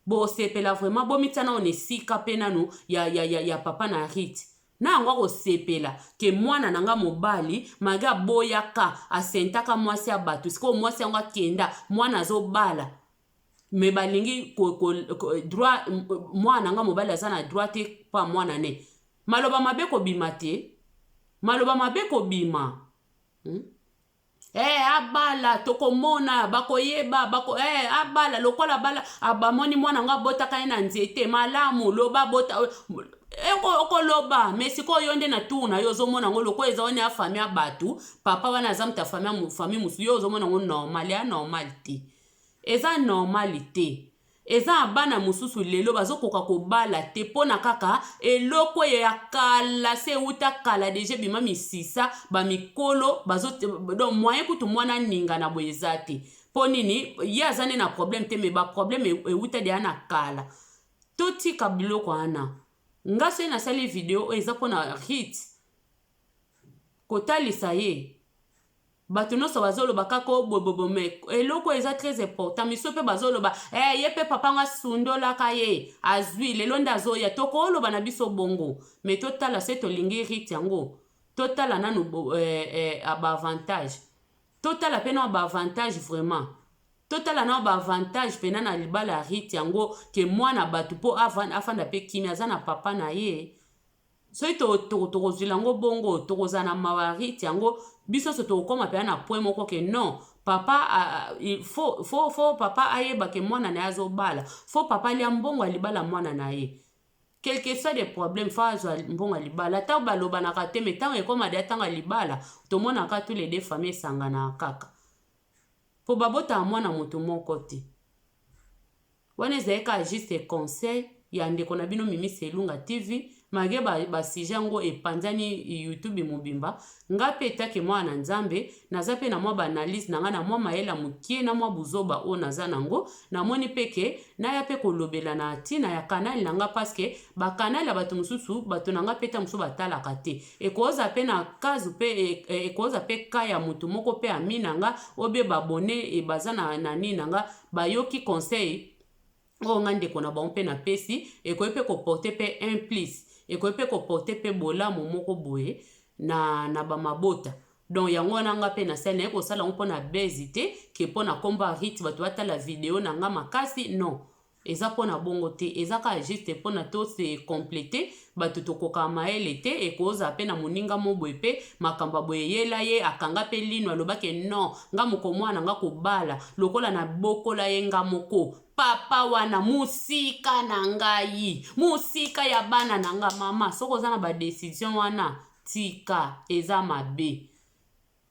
bosepela vraiment? Bomitia nano na esika mpe nanu ya papa na Ruth na yango. Akosepela ke mwana na nga mobali mage aboyaka, asentaka mwasi ya bato? Sikoyo mwasi yango akenda, mwana azobala, me balingi ko, droit mwana na nga mobali aza na droit te mpo mwana ne. Maloba mabe kobima te, maloba mabe kobima, Abala, tokomona, bakoyeba bako, abala lokola bala bamoni mwana yango abotaka ye na nzete malamu. Loba bota, okoloba me sikoyo yo nde na tour na yo ozomona yango lokola eza wana ya famille ya bato. Papa wana aza moto ya famille mosusu, yo ozomona yango normal. Ya normal te, eza normal te. Eza na bana mosusu lelo bazokoka kobala te mpo na kaka eloko oyo ya kala se euta kala déjà, ebima misisa bamikolo bazo. Donc moyen kutu mwana aninga na boye eza te. Mpo nini? Ye aza nde na problème te, mais baproblème euta deya na kala. Totika biloko wana. Nga soki nasali video oyo, eza mpona Ruth, kotalisa ye bato nyonso bazoloba kaka obobobo, me eloko eza très important. Miso mpe bazoloba, ye mpe papa ngo asundolaka ye, azwi lelo nde azoya. Tokoloba na biso bongo, me totala se tolingi Ruth yango, totala nanu baavantage, totala mpe na baavantage vraiment, totala na baavantage mpena na libala ya Ruth yango, ke mwana bato mpo afanda mpe kimia, aza na papa na ye. Soki tokozwila yango bongo, tokozala na mawa ya Ruth yango. Biso nyonso tokokóma mpenza na point moko ke non, papa faut papa ayeba ke mwana na ye azobala, faut papa alia mbongo ya libala mwana na ye. Quel que soit des problèmes, faut azwa mbongo ya libala. Ata balobanaka te, me ntango ekóma deya ntango ya libala, tomonaka tous les deux famille esanganaka kaka mpo babotaka mwana moto moko te. Wana ezali kaka juste conseil ya ndeko na bino Mimi Selunga TV. Malgré basujet yango epanzani YouTube mobimba, nga mpe etake mwana na Nzambe, naza mpe na mwa baanalyse na ngai, na mwa mayele mokie, na mwa buzoba oyo naza nango. Namoni mpe ke naya mpe kolobela na ntina ya canal na nga, parce que bacanal ya bato mosusu, bato na nga mpe ta mosusu batalaka te. Ekozala mpe na kazu mpe ekozala mpe ka ya motu moko mpe ami na nga oyo mpe babone baza na nini na nga, bayoki conseil oyo nga ndeko na bango mpe napesi, ekoki mpe koporter mpe un plus, ekoki mpe koporter mpe bolamu moko boye na bamabota. Donc yango wana nga mpe nasali, naye kosala yango mpona base te, ke mpona nkombo ya Ruth bato batala video na nga makasi. Non, eza mpona bongo te, eza kaka juste mpona tose compléter. Bato tokokaka mayele te, ekozala mpe na moninga mo boye mpe makambo ya boye eyela ye, akanga mpe lino, alobaki non, nga moko mwana nga kobala lokola nabokola ye nga moko, papa wana mosika na ngai, mosika ya bana na nga. Mama, soki oza na badécision wana, tika, eza mabe,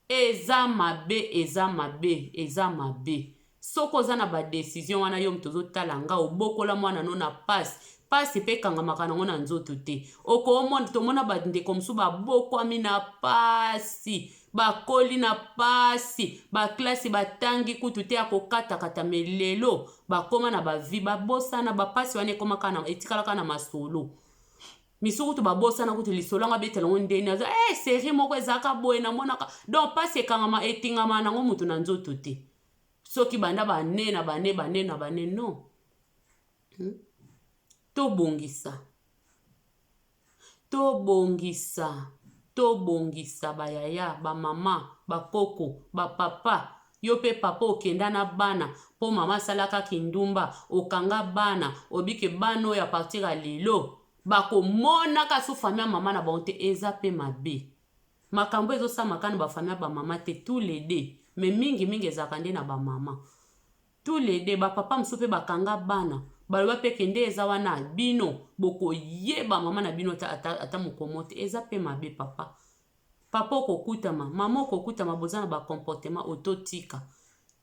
eza mabe, eza mabe, eza mabe. Soki oza na badécision wana, yo moto ozotala nga, obokola mwana no na pasi, pasi mpe ekangamaka nango na nzoto te. Okomona, tomona bandeko mosusu babokwami na pasi, bakoli na pasi, baklasi batangi kutu te ya kokatakata, me lelo bakóma na bavie, babosana bapasi wana, ekomaka etikalaka na masolo. Misu kutu babosana kutu lisolo yango, abetela yango ndeni aza série moko ezalaka boye namonaka. Donc pasi ekangama, etingama nango motu na nzoto te. Soki banda bane na bane, bane na bane, non, Tobongisa, tobongisa, tobongisa bayaya, bamama, bakoko, bapapa. Yo mpe papa, okenda na bana mpo mama asalaka kindumba, okanga bana, obike bana oyo à partir ya lelo bakomonaka su famille ya mama na bango te. Eza mpe mabe makambo ezosamaka na bafamille ya bamama te, tous les deux, mais mingimingi ezalaka nde na bamama. Tous les deux, bapapa mosusu mpe bakanga bana. Baloba mpe ke nde eza wana bino bokoyeba mama na bino ata, ata, ata mokomo te. Eza mpe mabe papa. Papa okokutama, mama okokutama, boza na ba comportement oyo totika.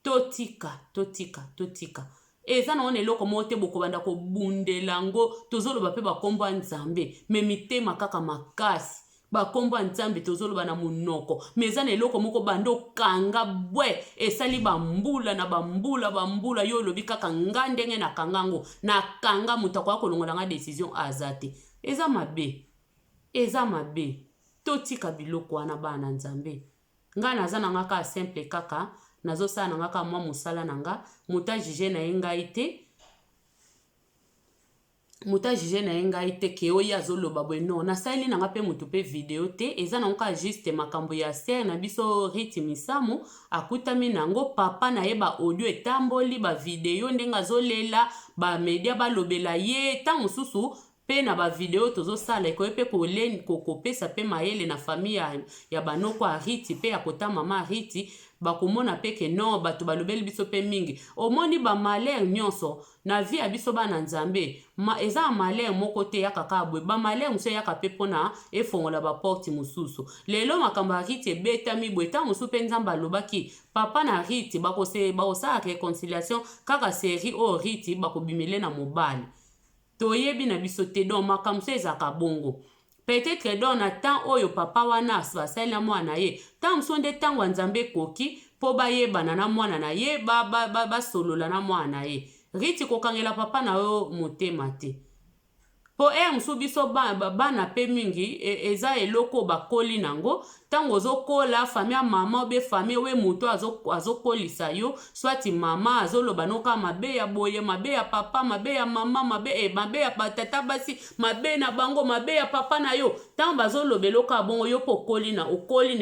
Totika, totika, totika. Eza na wana eloko moko te bokobanda kobundela yango. Tozoloba mpe bakombo ya Nzambe, me mitema kaka makasi. Bakombo ya Nzambe tozoloba na monoko, me eza na eloko moko banda okanga bwe esali bambula na bambula bambula. Yo olobi kaka nga ndenge nakanga yango, nakanga moto akoya kolongola nga decision aza te. Eza mabe, eza mabe. Totika biloko wana bana na Nzambe. Nga naza na nga kaka simple kaka, nazosala na nga kaka mwa mosala na nga, moto ajuge na ye ngai te. Moto ajuge na ye ngai te ke oyo azoloba boye, non. Nasaleli na nga mpe motu mpe video te, eza nango kaka juste makambo ya sere na biso Riti Misamu akutami nango papa na ye, ba audio etamboli, ba video ndenge azolela, ba media balobela ye. Ntango mosusu mpe na ba video tozosala ekoki mpe kopesa mpe mayele na famille ya banoko ya Riti mpe ya kota mama Riti. Bakomona mpe ke non, bato balobeli biso mpe mingi. Omoni ba malheur nyonso na vie ya biso bana Nzambe, ma eza ya malheur moko te eyaka kaka boye. Ba malheur mosusu eyaka mpe mpona efongola ba porte mosusu. Lelo makambo ya Riti ebetami boye, ntango mosusu mpe Nzambe alobaki papa na Riti bakosala réconciliation kaka série oyo Riti bakobimele na mobali. Toyebi na biso te. Donc makambo mosusu ezalaka bongo. Peut-être donc na temps oyo papa wana basali na mwana na ye, ntango mosusu nde ntango ya Nzambe ekoki mpo bayebana na mwana na ye, basolola na mwana na ye. Riti, kokangela papa na yo motema te, mpo ere mosusu biso bana mpe mingi eza eloko bakoli nango. Ntango ozokola, famille ya mama obe famille obe moto azokolisa yo, swati mama azoloba noka mabe ya boye, mabe ya papa, mabe ya mama, mabe ya batata basi, mabe na bango, mabe ya papa na yo. Ntango bazoloba eloko ya bongo, yo mpo okoli na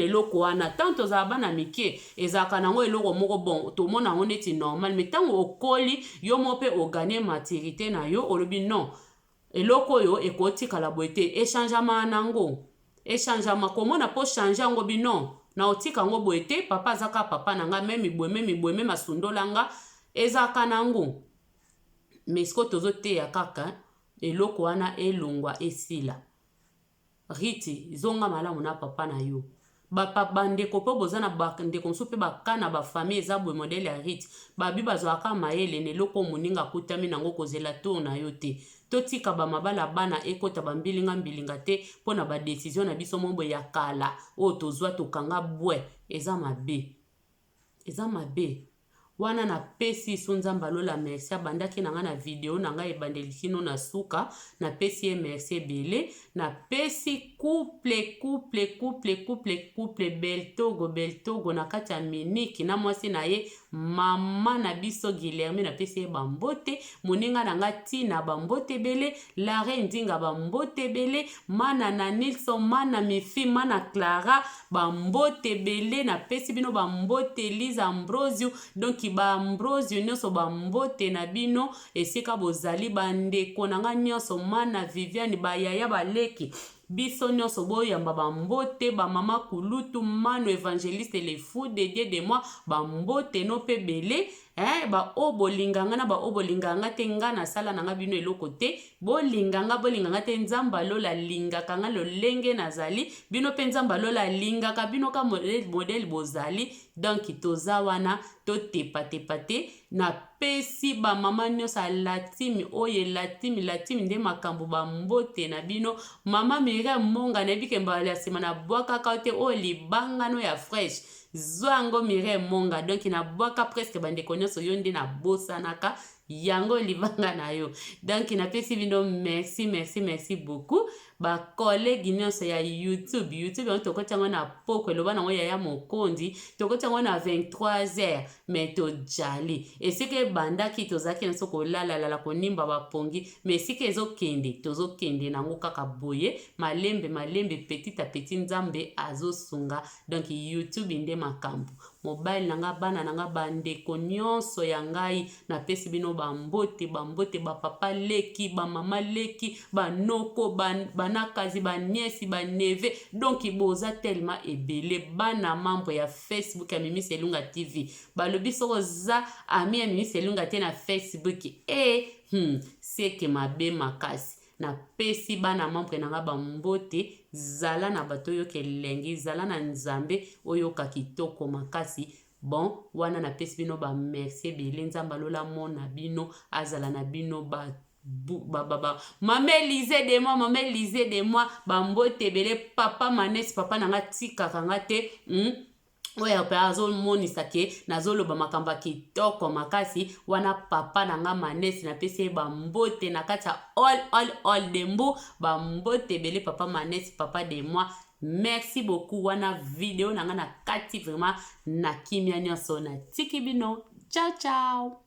eloko wana. Ntango tozala bana mike, ezalaka nango eloko moko bon, tomona yango neti normal. Mais ntango okoli, yo moko mpe ogagner maturité na yo, olobi non, eloko oyo ekotikala boye te. Echangeama nango, echangeama komona mpo change yango bino na otika yango boye te. Papa aza kaka papa na nga, même boye, même boye, même asundola nga, ezalaka nango. Mais sikoyo tozoteya kaka eloko wana elongwa, esila. Riti, zonga malamu na papa na yo. Bandeko mpo boza na bandeko mosusu mpe baka na ba famille eza boye, modèle ya Riti, babi bazwaka mayele na eloko oyo moninga akutami nango. Kozela tour na yo te. Totika bamabala bana ekota bambilinga mbilinga te mpo na ba décision na biso mo boye ya kala oyo tozwa, tokanga bwe. Eza mabe, eza mabe wana. Napesi so Nzambe alola merci. Abandaki na ngai na video na ngai ebandeli kino na suka, napesi ye merci ebele. Napesi couple, couple, couple, couple, couple Beltogo, Beltogo na kati ya Munich na mwasi na ye, mama na biso Guilherme, napesi ye bambote. Moninga na ngai Ntina, bambote ebele. Lare Ndinga, bambote ebele. Mana na Nilson, mana Mifi, mana Clara, bambote ebele. Napesi bino bambote. Lise Ambrosio, donc baambrosio nyonso, bambote na bino esika bozali. Bandeko na ngai nyonso, mana Viviane, bayaya, baleki, biso nyonso boyamba bambote. Bamama kulutu Mano Évangéliste, le fou de Dieu de moi, bambote no mpe ebele. Baoyo bolinga nga na baoyo bolinga nga te, nga nasala na nga bino eloko te. Bolinga nga, bolinga nga te, Nzambe alola alingaka nga lolenge nazali. Bino mpe Nzambe alola alingaka bino ka modèle bozali. Donc toza wana, totepatepa te. Napesi bamama nyonso ya latimi oyo elatimi latimi nde makambo, bambote na bino. Mama Miriam Monga, nayebi ke mbala ya nsima nabwakaka te oyo libangano ya fraîche, zwa yango Miriam Monga. Donc nabwaka presque bandeko nyonso, yo nde nabosanaka yango libanga na yo. Donc napesi bino merci, merci, merci beaucoup. Ba collègue nyonso ya YouTube, YouTube yango tokoti yango na poko, eloba nango yaya mokondi, tokoti yango na 23 heures, mais tojali esika ebandaki. Tozalaki na biso kolalalala, konimba bapongi, mais esika ezokende, tozokende nango kaka boye, malembe malembe, petit à petit, Nzambe azosunga. Donc YouTube nde makambo. Mobali na nga, bana na nga, bandeko nyonso ya ngai, napesi bino bambote, bambote. Bapapa leki, bamama leki, banoko, banakazi, ba nièce, ba neveu, donc boza tellement ebele. Bana membre ya Facebook ya Mimi Selunga TV, balobi soki oza ami ya Mimi Selunga te na Facebook e. Seke mabe makasi. Napesi bana membre na nga bambote. Zala na bato, oyoka elengi, zala na Nzambe, oyoka kitoko makasi. Bon, wana napesi bino bamerci ebele. Nzambe alola mona bino, azala na bino. Ba ba, ba, ba. Mama Elise de moi, mama Elise de moi, bambote ebele. Papa Manes, papa na nga, tikaka nga te. Oyo mpe azomonisa ke nazoloba makambo ya kitoko makasi wana. Papa na nga Manesi, napesi ye bambote na kati ya all all all dembu. Bambote ebele, papa Manesi, papa de moi, merci beaucoup. Wana video na nga na kati vraiment na kimia nyonso. Natiki bino, ciao ciao.